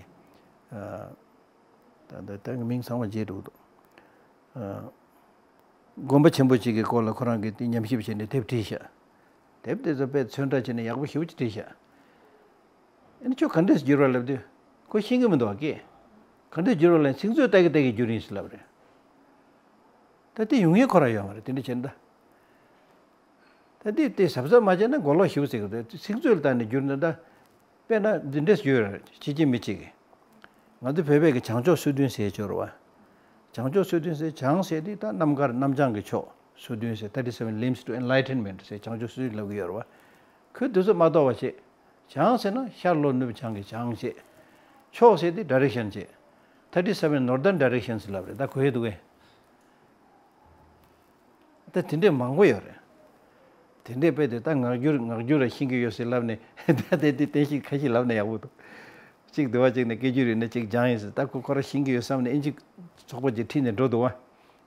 ད་ད་ད་མིང་ཚང་མ་བརྗེད་འགྲོ་གི་འདུག་དགོན་པ་ཆེན་པོ་གཅིག་གི་སྐོར་ལ་ཁོ་རང་གིས་དེ་ཉམས་ཞིབ་བྱས་ནས་དེབ་བྲིས་ཤག་དེབ་དེ་ཚོ་དཔེ་ཚོན་ཁྲ་བྱས་ནས་ཡག་པོ་ཞེ་པོ་ཅིག་བྲིས་ཤག་ཨ་ནི་ཁྱོད་ག་འདྲས་བསྒྱུར་བ་ལབ་དུས་ཁོ་ཤེས་ཀྱི་མི་འདུག་བ། ཀྱེ། ག་འདྲས་བསྒྱུར་བ་ལབ་ཚིག་མཛོད་ལྟ་གི་ལྟ་གི་བསྒྱུར་ཡིན་ཟེར་ལབ་རེད། ད་དེ་ཡོང་ཡས་ཁོ་རང་ཡོད་མ་རེད། དེ་འདྲ་བྱས་ན་ད། ད་དེ་དེ་གཟབ་གཟབ་མ་བྱས་ན་མགོ་ལོག་ཞེ་པོ་ཟེར་གི་རེད། ཚིག་མཛོད་ལ་བལྟས་ནས་བསྒྱུར་ན་ད། དཔེར་ན་འདི་འདྲས་ཡོད་རེད། ཕྱི་རྒྱལ་མི་གཅིག་གིས། ང་ཚོ་བོད་པའི་གི་བྱང་ཕྱོགས་སོ་བདུན་ཟེར་ཡས་ཅིག་ཡོད་རེད་བ། བྱང་ཕྱོགས་སོ་བདུན་ཟེར། བྱང་ཟེར་དེ་ད་རྣམ་དཀར་རྣམ་བྱང་གི་ཕྱོགས་སོ་བདུན་ཟེར། Thirty seven limbs to enlightenment ཟེར་བྱང་ཕྱོགས་སོ་བདུན་ལབ་གི་ཡོད་རེད་བ། ཁོས་དེ་ཚོ་མ་རྟོགས་པ་བྱས། བྱང་ཟེར་ན་ཤར་ལྷོ་ནུབ་བྱང་གི་བྱང་བྱས། ཕྱོགས་ཟེར་དེ་direction བྱས། Thirty seven northern directions ལབ་རེད། ད་གོ་ཡས་འདུག་གས། ད་དེ་འདྲས་མང་པོ་ཡོད་རེད། དེ་འདྲས་དཔེ་དེ་ད་ངག་རྒྱུན་ངག་རྒྱུན་ར་ཤེས་ཀྱི་ཡོད་ཟེར་ལབ་ནས་ད་དེ་དེ་བསྟན་བཤིག་ཁ་ཤས་ལབ་ན་ཡག་པོ་འདུག་གཅིག་འདི་བ་གཅིག་ནས་སྐད་སྒྱུར་ཡོད་ན་གཅིག་སྦྱངས་ཡིན་ཟེར། ད་ཁོ་ཁོ་ར་ཤེས་ཀྱི་ཡོད་བསམ་ནས་ཨིན་ཇི་ཚོགས་པ་ཅིག་ཁྲིད་ནས་འགྲོ་འདུག་བ།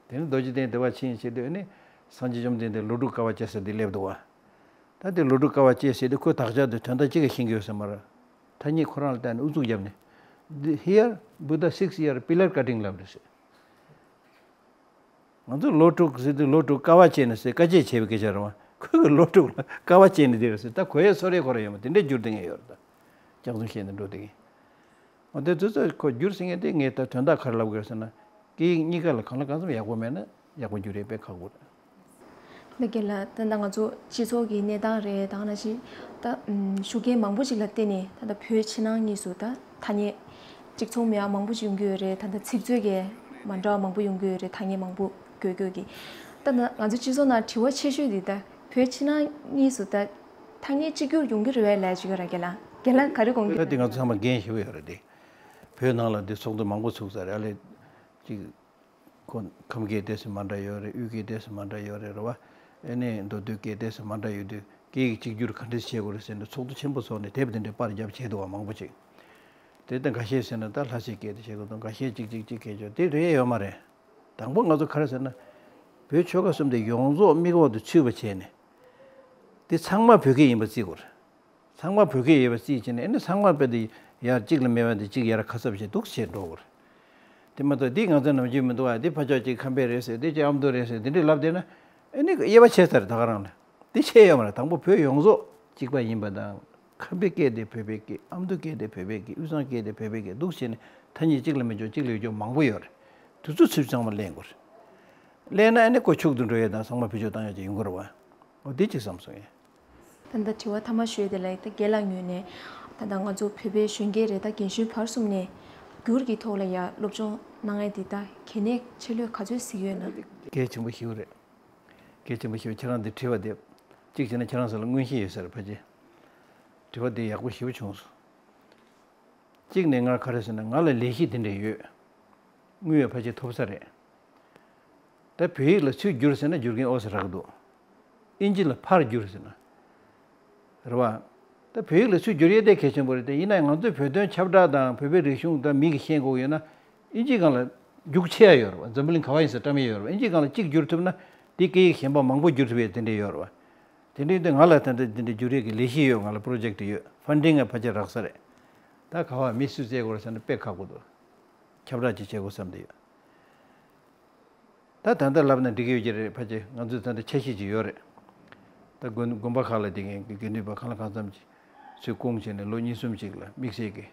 དེ་ནས་རྡོ་རྗེ་གདན་དེ་བ་ཕྱིན་བྱས་དུས་ནས་སངས་རྒྱས་བཅོམ་ལྡན་འདས་ལོ་དྲུག་དཀའ་བ་སྤྱད་ས་དེ་སླེབས་འདུག་བ། ད་དེ་ལོ་དྲུག་དཀའ་བ་སྤྱད་ཟེར་དུས་ཁོས་དག་ཆ་དེ་དོན་དག་གཅིག་ག་ཤེས་ཀྱི་ཡོད་ཟེར་མ་རེད། ཐ་སྙད་ཁོ་རང་ལ་བལྟས་ནས་ཨུ་ཚུགས་བརྒྱབ་ནས། Here Buddha six year pillar cutting ལབ་རེད་ཟེར། ང་ཚོ་ལོ་དྲུག་ཟེར་དུས་ལོ་དྲུག་དཀའ་བ་སྤྱད་ནས་ཟེར་དཀའ་སྤྱད་བྱས་པའི་སྐད་ཆ་རེད་བ། ཁོས་གི་ལོ་དྲུག་ལ་དཀའ་བ་སྤྱད་ནས་བསྡད་རེད་ཟེར། ད་གོ་ཡས་ཚོར་ཡས་ཁོ་རང་ཡོད་མ། དེ་འདྲས་བསྒྱུར་བསྡད་མཁན་ཡོད་རེད། ད་སྐྱག་རྫུན་བཤད་ནས་འགྲོ་བསྡད་མཁན། འོ་དེ་ཚོ་ཚོ་ཁོ་བསྒྱུར་ཟེར་མཁན་དེ་ངས་ད་དོན་དག་ག་རེ་ལབ་དགོས་ཟེར་ན། སྐད་ཡིག་གཉིས་ཀ་ལ་གང་ལ་གང་འཚམ་ཡག་པོ་མེད་ན་ཡག་པོ་བསྒྱུར་ཡས་དཔེ་ཁག་པོ་རེད། ད་རྒན་ལགས། ད་ལྟ་ང་ཚོ་སྤྱི་ཚོགས་ཀྱི་གནས་སྟངས་རེད། ད་ག་ནང་བཞིན་ད་ཨམ་ཤུགས་རྐྱེན་མང་པོ་ཞིག་ལ་བརྟེན་ནས་ད་ལྟ་བོད་ཕྱི་ནང་གཉིས་སུ་ད་ཐ་སྙད་གཅིག་མཚུངས་མེད་པ་མང་པོ་ཞིག་ཡོང་གི་ཡོད་རེད། ད་ལྟ་ཚིག་མཛོད་ཀྱི་མ་འདྲ་བ་མང་པོ་ཡོང་གི་ཡོད་རེད། ཐ་སྙད་མང་པོ་དགོས་དགོས་ཀྱི། ད་ལྟ་ང་ཚོ་སྤྱི་ཚོགས་ནང་དྲི་བ་ཆེ་ཤོས་འདི་ད་བོད་ཕྱི་ནང་གཉིས་སུ་ད་ཐ་སྙད་གཅིག་གྱུར་ཡོང་གི་རེད་པས་ལབ་ཅིག་ཡོད་རེད། རྒན་ལགས། རྒན་ལགས་ག་རེ་དགོངས་ཀྱི། ད་དེ་ང་ཚོ་ཚང་མ་འགན་ཞེ་པོ་ཡོད་རེད་དེ། བོད་ནང་ལ་འདི་ཚོགས་འདུ་མང་པོ་ཚུགས་ཚར་རེད། ཨ་ལས་ཅིག་ཁོ་ཁམས་སྐད་ཏོག་ཙམ་མ་འདྲ་ཡོད་རེད། དབུས་སྐད་ཏོག་ཙམ་མ་འདྲ་ཡོད་རེད། རེད་བ། ཨ་ནི་མདོ་སྟོད་སྐད་ཏོག་ཙམ་མ་འདྲ་ཡོད་དུས་སྐད་ཡིག་གཅིག་གྱུར་ག་འདྲས་བྱེད་དགོས་རེད་ཟེར་ནས་ཚོགས་འདུ་ཆེན་པོ་ཚོགས་ནས་དེབ་དེ་འདྲའི་པར་རྒྱབ་བྱས་འདུག་བ། མང་པོ་ཅིག་དེ་ལྟ་འགའ་ཤས་ཟེར་ན་ད་ལྷ་སའི་སྐད་དེ་བྱེད་དགོས་དང་། འགའ་ཤས་གཅིག་གཅིག་གཅིག་གས་ཆོག་དེ་རེད་ཡོད་མ་རེད། དང་པོ་ང་ཚོ་ག་རེ་ཟེར་ན། བོད་ཆོལ་ཁ་གསུམ་དེ་ཡོངས་རྫོགས་མིག་འོག་ཏུ་ཚུད་པ་བྱས་ནས། དེ་ཚང་མ་བོད་སྐད་ཡིན་པ་བརྩི་དགོས་རེད། ཚང་མ་བོད་སྐད་ཡོད་པ་རྩིས་བྱས་ནས། ཨ་ནི་ཚང་མ་དཔེ་དེ་ཡར་གཅིག་ལ་མེད་པ་དེ་གཅིག་ཡར་ཁ་གསབ་བྱས་འདུག་བྱས་འགྲོ་དགོས་རེད། དེ་མ་གཏོགས་འདི་ང་ཚོ་ནམ་རྒྱུན་མི་འདུག་ཨ། འདི་ཕར་ཕྱོགས་གཅིག་ཁམས་པའི་རེད་ཟེར། འདི་གཅིག་ཨ་མདོ་རེད་ཟེར། འདི་འདྲས་ལབ་བསྡད་ན་ཨ་ནི་དབྱེ་བ་ཕྱེ་ཚར་རེད་ད་ག་རང་ལ། འདི་ཕྱེ་ཡོད་མ་རེད། དང་པོ་བོད་ཡོངས་རྫོགས་གཅིག་པ་ཡིན་པ་དང་། ཁམས་པའི་སྐད་དེ་བོད་པའི་སྐད། ཨ་མདོའི་སྐད་དེ་བོད་པའི་སྐད། དབུས་གཙང་སྐད་དེ་བོད་པའི་སྐད་འདུག་བྱས་ནས་ཐ་སྙད་གཅིག་ལ་མེད་ཅོག་གཅིག་ལ་ཡོད་ཅོག་མང་པོ་ཡོད་རེད། དེ་ཚོ་ཚུར་ཚང་མ་གླེང་དགོས་རེད། གླེང་ན་ཨ་ནི་ཀོ་ཕྱུག་ཏུ་འགྲོ་ཡས་དང་ཚང་མ་བེད་སྤྱོད་བཏང་ཡས་ཅིག་ཡོང་གི་རེད་བ། འོ་འདི་གཅིག་བསམ་སོང་ཡ། ད་ལྟ་དྲི་བ་མཐའ་མ་ཞུས་དེ་ལ་ད་རྒན་ལགས་ངོས་ནས་ད་ལྟ་ང་ཚོ་བོད་པའི་གཞོན་སྐྱེས་རེད། ད་རྒན་གཞོན་བར་གསུམ་ནས་བསྒྱུར་གྱི་ཐོག་ལ་ཡ་སློབ་སྦྱོང་གནང་ཡས་འདི་ད་གལ་གནད་ཆེ་ལོས་ག་ཚོད་གཟིགས་ཡོད་ན། གལ་ཆེན་པོ་ཞིག་རེད། གལ་ཆེན་པོ་ཞིག་ཁྱེད་རང་འདི་དྲི་བ་དེ། གཅིག་བྱས་ན་ཁྱེད་རང་ཚོ་ལ་མངོན་ཤེས་ཡོད་ས་རེད་ཕལ་ཆེར། དྲི་བ་དེ་ཡག་པོ་ཞེ་པོ་བྱུང་སོང་། གཅིག་ནས་ང་ག་རེ་ཟེར་ན་ང་ལ་ལས་གཞི་དེ་འདྲ་ཡོད། དངུལ་ཡང་ཕལ་ཆེར་ཐོབ་ས་རེད། ད་བོད་ཡིག་ལ་ཚུར་བསྒྱུར་ཟེར་ན་བསྒྱུར་མཁན་ཨོ་ཙི་རག་འདུག་ཨིན་ཇི་ལ་ཕར་བསྒྱུར་ཟེར་ན། རེད་བ། ད་བོད་ཡིག་ལ་ཚུར་བསྒྱུར་ཡས་དེ་གལ་ཆེན་པོ་རེད་དེ། ཡིན་ན་ང་ཚོའི་བོད་དོན་ཁྱབ་བསྒྲགས་དང་བོད་པའི་རིག་གཞུང་དང་མི་གིས་ཤེས་དགོས་ཡོད་ན། ཨིན་ཇིའི་སྒང་ལ་རྒྱུགས་ཆེ་ཡ་ཡོད་རེད་བ། འཛམ་བུ་གླིང་ག་བ་ཡིན་ས་བཀྲམ་ཡས་ཡོད་རེད་བ། ཨིན་ཇིའི་སྒང་ལ་གཅིག་བསྒྱུར་ཐུབ་ན་དེ་སྐད་ཡིག་གཞན་པ་མང་པོ་བསྒྱུར་ཐུབ་ཡས་དེ་འདྲས་ཡོད་རེད་བ། དེ་འདྲས་དེ་ང་ལ་ད་ལྟ་དེ་འདྲས་བསྒྱུར་ཡས་ཀྱི་ལས་གཞི་ཡོད། ང་ལ་པྲོ་ཇེཀ་ཡོད། ཕན་ཌིང་ང་ཕལ་ཆེར་རག་ས་རེད། ད་ག་བ་མི་སུས་བཙལ་དགོས་རེད་ཟེར་ན་དཔེ་ཁག་པོ་འདུག་ཁྱབ་བསྒྲགས་ཅིག་བྱེད་དགོས་བསམ་བསྡད་ཡོད། ད་ད་ལྟ་ལབ་ན་འགྲིག་གི་ཡོད་ཀྱི་རེད། ཕལ་ཆེར་ང་ཚོས་ད་ལྟ་འཆར་གཞི་ཅིག་ཡོད་རེད། ད་དགོན་དགོན་པ་ཁག་ལ་དེ་ངས་དགེ་འདུན་པ་གང་ལ་གང་འཚམ་ཅིག་ཚུར་བསྐོངས་བྱས་ནས་ལོ་གཉིས་གསུམ་ཅིག་ལ་དམིགས་བསལ་གྱི་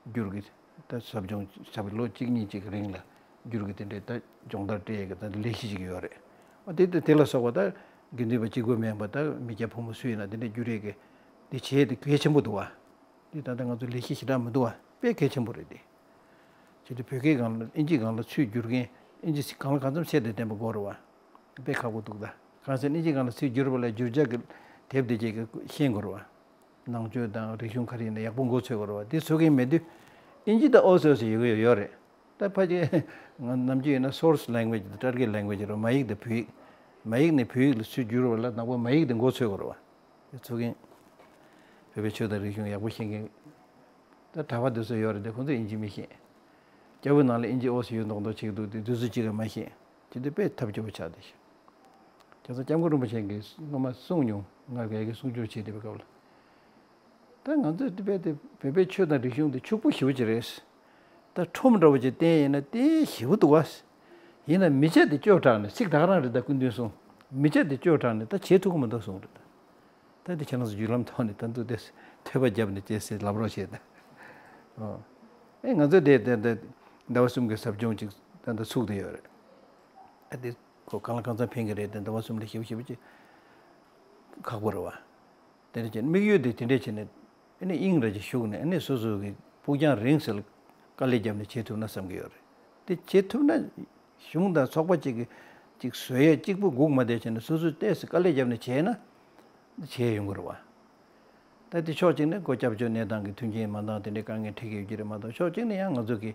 བསྒྱུར་གྱི་ད་ཟབ་སྦྱོང་ཟབ་ལོ་གཅིག་གཉིས་ཅིག་གི་རིང་ལ་བསྒྱུར་གྱི་དེ་འདྲའི་ད་སྦྱོང་བརྡར་སྤྲད་ཡས་ཀྱི་ད་ལས་གཞི་ཅིག་ཡོད་རེད། ཨ་དེ་དེ་དེ་ལ་སོགས་པ་ད་དགེ་འདུན་པ་གཅིག་པུ་མིན་པ་ད་མི་སྐྱ་ཕོ་མོ་སུ་ཡིན་ན་དེ་འདྲའི་བསྒྱུར་ཡས་ཀྱི་དེ་བྱེད་ཡས་དེ་གལ་ཆེན་པོ་འདུག་བ། འདི་ད་ལྟ་ང་ཚོ་ལས་གཞི་ཞེ་དྲག་མི་འདུག་བ། དཔེ་གལ་ཆེན་པོ་རེད་དེ། བྱས་ཏེ་བོད་སྐད་སྒང་ལ་དབྱིན་ཇིའི་སྒང་ལ་ཚུར་བསྒྱུར་མཁན་དབྱིན་ཇི་གང་ལ་གང་འཚམ་ཚད་དང་ལྡན་པ་དགོས་རེད་བ། དཔེ་ཁག་པོ་འདུག་ད། གང་ཟེར་ན་དབྱིན་ཇིའི་སྒང་ལ་ཚུར་བསྒྱུར་བ་ལ་བསྒྱུར་བྱ་གི་དེབ་དེ་ཅིག་གི་ཤེས་དགོས་རེད་བ། ནང་ཆོས་དང་རིག་གཞུང་ག་རེ་ཡིན་ན་ཡག་པོ་མགོ་ཚོས་དགོས་རེད་བ། དེ་ཚོ་མཁན་མེད་དུས་དབྱིན་ཇི་ད་ཨོ་སི་ཨོ་སི་ཡོད་ཡོད་ཡོད་རེད། ད་ཕ་གི་ང་ནམ་རྒྱུན་ཡིན་ན་source language དང་target language རེད་བ། མ་ཡིག་དང་བོད་ཡིག་མ་ཡིག་ནས་བོད་ཡིག་ལ་ཚུར་བསྒྱུར་བ་ལ་ནང་པ་མ་ཡིག་དེ་མགོ་ཚོས་དགོས་རེད་བ། དེ་ཚོ་མཁན། བོད་པའི་ཆོས་དང་རིག་གཞུང་ཡག་པོ་ཤེས་མཁན། ད་གྲྭ་པ་དེ་ཚོ་ཡོད་རེད་དེ་ཁོང་ཚོ་དབྱིན་ཇི་མི་ཤེས། སྐྱ་བོའི་ནང་ལ་དབྱིན་ཇི་ཨོ་སི་ཡོད་མདོག་མདོག་བྱེད་ཀྱི་འདུག་དེ་དུས་ཚོད་གཅིག་ལ་མ་ཤེས། དེ་དུས་དཔེ་ཐབས་སྐྱོ་པོ་ཆགས་བསྡད་ཤག་ཁྱེད་ཚོ་སྐྱབས་མགོན་རིན་པོ་ཆེ་གིས་སྔོན་མ་གསུངས་མྱོང་། ང་རྒན་གྱིས་གསུང་སྒྱུར་བྱེད་བསྡད་པའི་སྐབས་ལ། ད་ང་ཚོས་དེ་དཔེ་དེ་བོད་པའི་ཆོས་དང་རིག་གཞུང་དེ་ཕྱུག་པོ་ཞེ་པོ་ཅིག་རེད། ད་ཁྲོམ་འདྲ་བོ་ཅིག་བསྟན་ཡིན་ན་དེ་ཞེ་པོ་འདུག་བ། ཡིན་ན་མི་ཆ་དེ་བཅོས་དྲགས་ནས་ཚིག་ད་ག་རང་རེད། ད་སྐུ་མདུན་གསུངས། མི་ཆ་དེ་བཅོས་དྲགས་ནས་ད་བྱེད་ཐུབ་ཀྱི་མི་འདུག་གསུངས་རེད་ད། ད་དེ་ཁྱེད་རང་ཚོ་བརྒྱུད་ལམ་ཐོག་ནས་ད་འདུག་དེ་ཐོས་པ་བརྒྱབ་ནས་བྱས་ཟེར་ལབ་རོགས་བྱས་ད། ཨོ། ཨེ་ང་ཚོ་དེ་དེ་དེ་ཟླ་བ་གསུམ་གྱི་ཟབ་སྦྱོང་ཅིག་ད་ད་ཚུགས་བསྡད་ཡོད་རེད། ཨ་དེ་ཁོ་གང་ལ་གང་འཚམ་ཕན་གྱི་རེད་དེ་ཟླ་བ་གསུམ་ལ་ཞེ་པོ་ཞེ་པོ་ཅིག་ཁག་པོ་རེད་བ། དེ་འདྲ་བྱས་ནས་དམིགས་ཡུལ་དེ་དེ་འདྲ་བྱས་ནས་ཨ་ནི་དབྱིངས་ར་ཅིག་ཞུགས་ནས་ཨ་ནི་སོ་སོ་གི་ཕུགས་རྒྱང་རིང་ཟེར་དཀའ་ལས་བརྒྱབ་ནས་བྱེད་ཐུབ་ན་བསམ་གྱི་ཡོད་རེད། དེ་བྱེད་ཐུབ་ན་གཞུང་དང་ཚོགས་པ་གཅིག་གི་གཅིག་བཟོ་ཡས་གཅིག་པུ་སྒུག་མ་བསྡད་བྱས་ནས་སོ་སོས་ཏོག་ཙམ་དཀའ་ལས་བརྒྱབ་ནས་བྱས་ན་བྱས་ཡོང་གི་རེད་བ། ད་དེ་ཕྱོགས་གཅིག་ནས་ཁོ་སྐྱབས་བཅོལ་གནས་སྟངས་ཀྱི་མཐུན་རྐྱེན་མ་འདང་དེ་འདྲའི་དཀའ་ངལ་འཕྲད་ཀྱི་ཡོད་ཀྱི་རེད་མ་གཏོགས། ཕྱོགས་གཅིག་ནས་ཡང་ང་ཚོ་གི་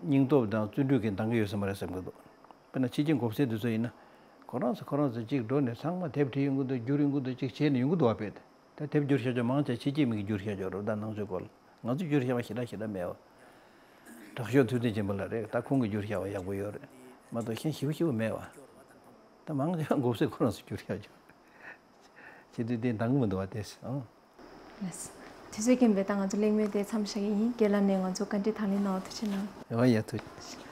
སྙིང་སྟོབས་དང་བརྩོན་འགྲུས་ཀྱིས་འདང་གི་ཡོད་ས་མ་རེད་བསམ་གྱི་འདུག་དཔེར་ན་ཕྱི་རྒྱལ་གོ་ས་དེ་ཚོ་ཡིན་ན་ཁོ་རང་ཚོ་ཁོ་རང་ཚོ་གཅིག་འགྲོ་ནས་ཚང་མ་དེབ་བྲིས་ཡོང་གི་འདུག་བསྒྱུར་ཡོང་གི་འདུག་གཅིག་བྱས་ནས་ཡོང་གི་འདུག་བ། དཔེ་ད་དེབ་བསྒྱུར་བཞག་ཆོག་མང་ཆེ་ཕྱི་རྒྱལ་མི་གིས་བསྒྱུར་བཞག་ཆོག་རེད། ད་ནང་ཆོས་སྐོར་ལ་ང་ཚོས་བསྒྱུར་བཞག་པ་ཞེ་དྲག་ཞེ་དྲག་མེད་བ། དྲག་ཤོས་ཐུབ་བསྟན་ཆེན་པོ་ལགས་རེད། ད་ཁོང་གིས་བསྒྱུར་བཞག་པ་ཡག་པོ་ཡོད་རེད་མ་གཏོགས་གཞན་ཞེ་པོ་ཞེ་པོ་མེད་བ། ད་མང་ཆེ་བ་མགོ་སེར་ཁོ་རང་ཚོས་བསྒྱུར་བཞག་ཆོག་བྱེད་དུས་དེ་འདང་གི་མི་འདུག་བ་དེ་ཨང་། ལགས། དུས་ཚོད་རྐྱེན་པས་ད་ང་ཚོ་གླེང་མོལ་དེ་མཚམས་བཞག་གི་ཡིན། རྒན་ལགས་ནས་ང་ཚོ་བཀའ་འདྲི་དང་ལེན་གནང་བར་ཐུགས་རྗེ་གནང་། ཡོང་ཡ་ཐུགས།